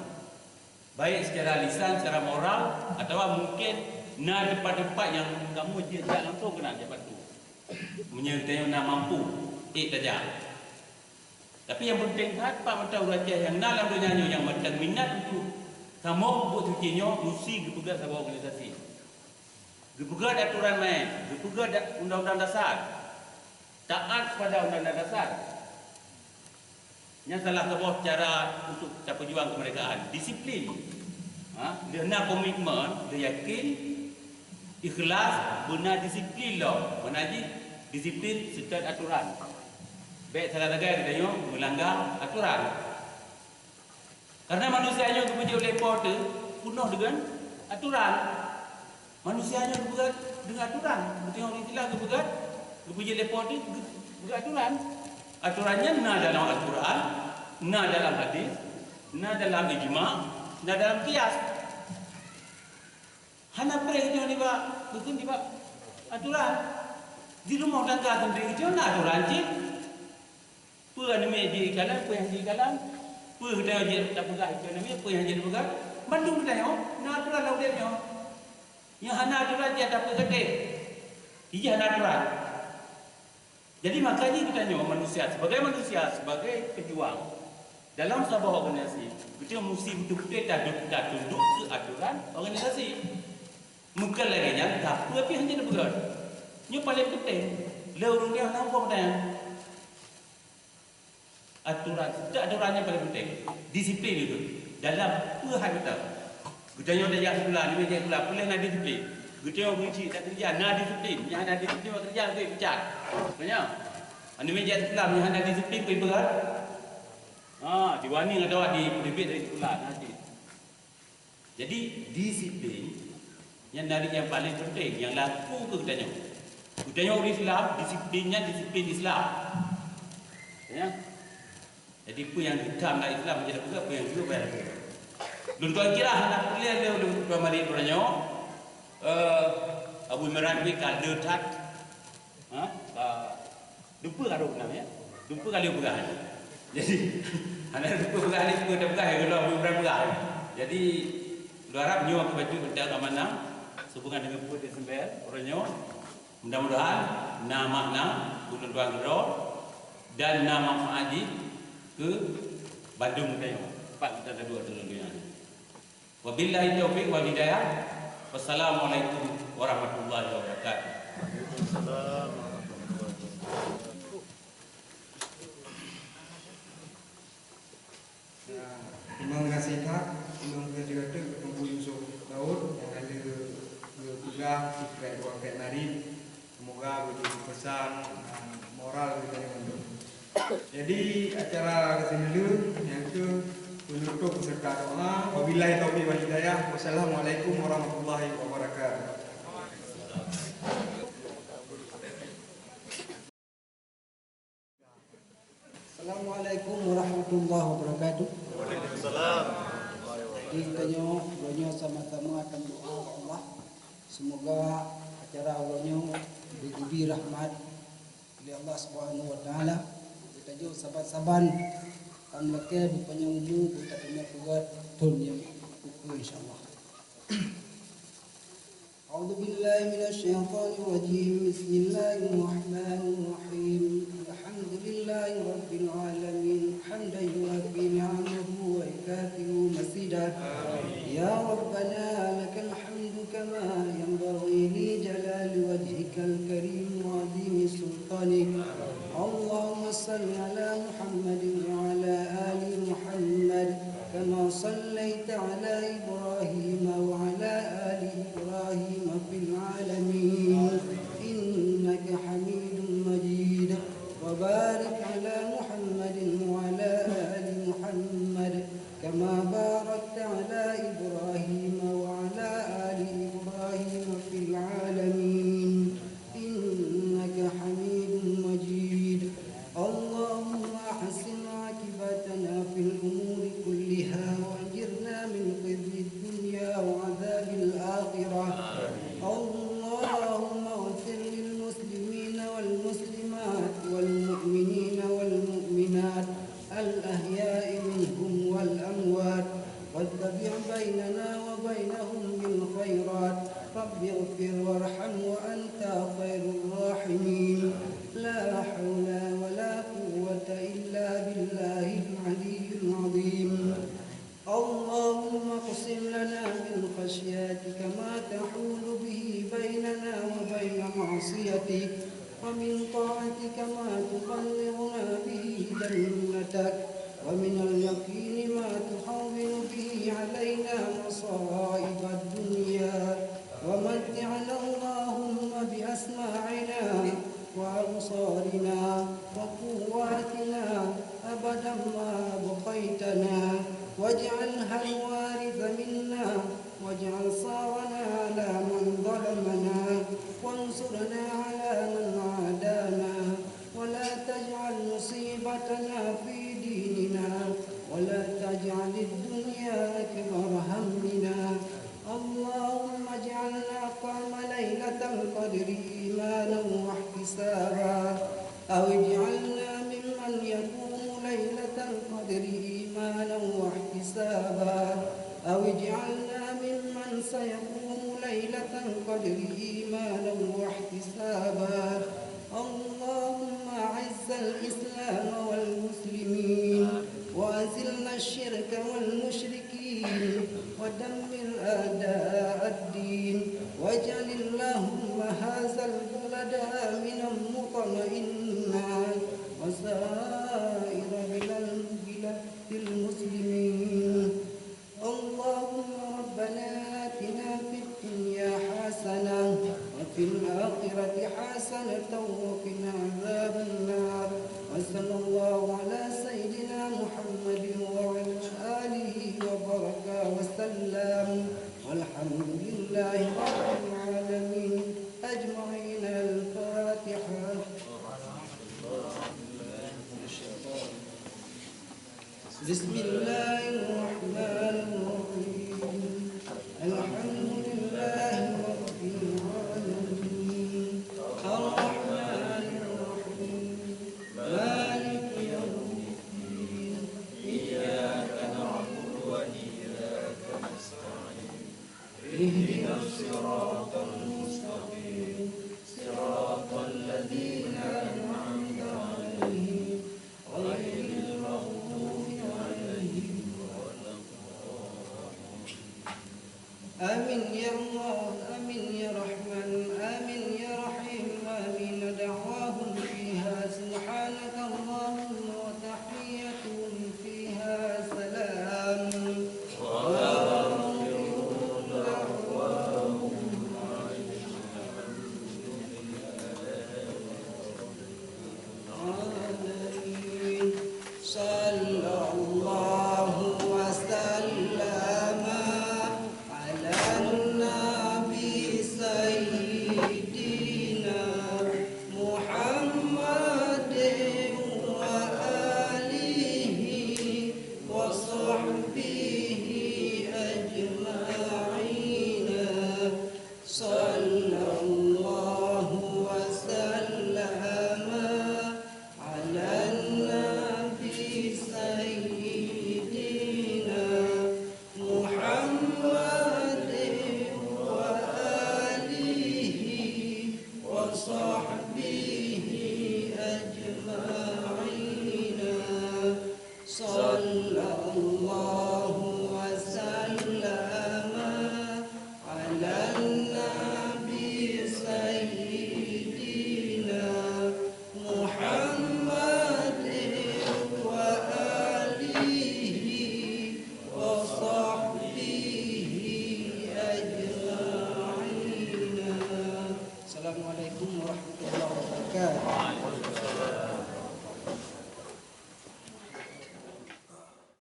baik secara lisan, secara moral, atawa mungkin na teumpat-teumpat nyang kamoe jeuet jak langsung keunan jak bantu. Meunyoe tanyoe na mampu, ék tajak. Tapi nyang peunteng that, pat mantong ureuëng Aceh nyang na lam donya nyoe nyang mantong minat untuk kamoe peubuet suci nyoe, musti geupeugah saboh organisasi. Geupeugah atoran main, geupeugah da-, undang-undang dasar. Taat kepada undang-undang dasar. Nyan salah saboh cara untuk tapeujuang kemerdekaan. Disiplin. Ha? Lheueh na komitmen, lheueh yakin, ikhlas, beuna disiplin lom. Makna jih, disiplin seutôt atoran. Bék salah lagée geutanyoe meulangga atoran. Karena manusia nyoe geupeujeuet lé Po teuh peunoh deungon atoran. Manusia nyoe geupeugah deungon atoran. Beutôi ureuëng Islam geupeugah, geupeujeuet lé Po teuh geu-, geupeugah atoran. Atoran nyan na dalam Al-Quran, na dalam hadis, na dalam ijma, na dalam kias. Hana preh nyoe nibak, bukon nibak atoran. Di rumoh tangga sendiri nyoe na atoran cit. Peue aneuk miet jeuet ikalam, peue nyang jeuet ikalam, peue geutanyoe jeuet tapeugah ikeue aneuk miet, peue nyang jeuet tapeugah, mandum geutanyoe na atoran lam udeb nyoe. Nyang hana atoran jeuet tapeugah teuh. Ijih hana atoran. Jadi, maka jih geutanyoe manusia, sebagai manusia, sebagai pejuang dalam saboh organisasi, geutanyoe musti beutôi-beutôi tadu-, tatundok keu atoran organisasi. Meukeu lagée nyan, tapeue pih hana tapeugah. Nyoe paleng peunteng. Lé ureuëng nyan hana muphom geutanyoe. Atoran, setiap atoran nyang paleng peunteng, disiplin itu dalam peue hai mantong. Geutanyoe tajak sikula, nibak jak sikula, peue lé na disiplin. Geutanyoe meucik takeureuja, na disiplin. Nyang hana disiplin, bak keureuja, beutôi pecat. Maknanya, nibak jak sikula, nyang hana disiplin, peue beurat. Ha, diwani atawa dipeuteubiet dari sikula, na cit. Jadi, disiplin nyan dari nyang paleng peunteng, nyang laku keu geutanyoe. Geutanyoe ureuëng Islam, disiplin nyan disiplin Islam. Ya. Jadi, peue nyang geutam lam Islam, jadi peugah, peue nyang jeuet, peue nyang jeuet. Lôn tuan kira hana peureulée lé ulôn tuan mari uroe nyoe, eh, Abu Imran wit ka le that. Ha? Ka dumpeue ka rhot nam, ya. Dumpeue ka lheueh peugah. Jadi, hana dumpeue peugah ni, peue tapeugah, ya, kalau dumpeue peugah. Jadi, lôn harap nyoe keuh bacut teuntang amanah sehubungan dengan peuet Desember uroe nyoe. Mudah-mudahan na makna ulôn tuan keudroe dan na manfaat jih keu bandum geutanyoe. Pat geutanyoe dua dalam dunia ni. Wabillahi taufiq wal hidayah. Wassalamualaikum warahmatullahi wabarakatuh. Waalaikumsalam warahmatullahi wabarakatuh. Ya, terima kasih, Pak. Terima kasih juga Teungku Yusuf Daud nyang ka lheueh geupeugah sikrek dua krek nari. Semoga beujeuet peusan, eh, moral keu geutanyoe mandum. Jadi, acara keuseuleuh nyang keu penutup beserta doa. Wabillahi taufiq wal hidayah. Wassalamualaikum warahmatullahi wabarakatuh. Assalamualaikum warahmatullahi wabarakatuh. Waalaikumsalam. Jadi, tanyoe, tanyoe sama-sama akan doa bak Allah. Semoga acara uroe nyoe digeubri rahmat lé Allah Subhanahu wa Taala. Geutanyoe saban-saban ka meulakée beupanyang umu, beutateumé peugét thon nyang ukeue, insya Allah. أعوذ بالله من الشيطان الرجيم. بسم الله الرحمن الرحيم. الحمد لله رب العالمين. حمدا يوافي نعمه ويكافئ مزيده. يا ربنا لك الحمد كما ينبغي لجلال وجهك الكريم وعظيم سلطانك. اللهم صل على محمد وعلى آل محمد كما صليت على إبراهيم وعلى آل إبراهيم في العالمين إنك حميد مجيد. وبارك على محمد وعلى آل محمد كما باركت على إبراهيم اللهم اغفر للمسلمين والمسلمات والمؤمنين والمؤمنات الأحياء منهم والأموات، وتابع بيننا وبينهم بالخيرات. رب اغفر وارحم وأنت خير الراحمين. لا حول ولا قوة إلا بالله العلي العظيم. اللهم اقسم لنا من خشيتك ما تحول به بيننا وبين معصيتك، ومن طاعتك ما تبلغنا به جنتك، ومن اليقين ما تهون به علينا مصائب الدنيا، ومتعنا اللهم بأسماعنا وأبصارنا وقواتنا أبدا ما أبقيتنا، واجعلها الوارث منا، واجعل ثارنا على من ظلمنا، وانصرنا على من عادانا، ولا تجعل مصيبتنا في ديننا، ولا تجعل الدنيا أكبر همنا. اللهم اجعلنا قام ليلة القدر إيمانا واحتسابا، أو اجعلنا ممن يقوم ليلة القدر إيمانا واحتسابا، أو اجعلنا ممن سيقوم ليلة القدر إيمانا واحتسابا. اللهم أعز الإسلام والمسلمين، وأذل الشرك والمشركين، ودمر أعداء الدين، واجعل اللهم هذا البلد آمنا مطمئنا، وسائر بلاد، بلاد المسلمين. اللهم ربنا آتنا في الدنيا حسنة وفي الآخرة حسنة وقنا عذاب النار. وصلى الله على سيدنا محمد وعلى آله وبارك وسلم. والحمد لله رب العالمين أجمعين. الفاتحة. بسم الله الرحمن الرحيم. الحمد لله رب العالمين. الرحمن الرحيم. مالك يوم الدين. إياك نعبد وإياك نستعين. اهدنا الصراط المستقيم. صراط الذين أنعمت عليهم غير المغضوب عليهم ولا الضالين. آمين يا الله، آمين يا رحمن، آمين يا رحيم، آمين. دعواهم فيها سبحانك اللهم وتحيتهم فيها سلام. وآخر دعواهم آمين. صلى الله وسلم على النبي سيدنا محمد وآله وصحبه أجمعين. صلى الله وسلم على النبي سيدنا محمد وآله وصحبه أجمعين.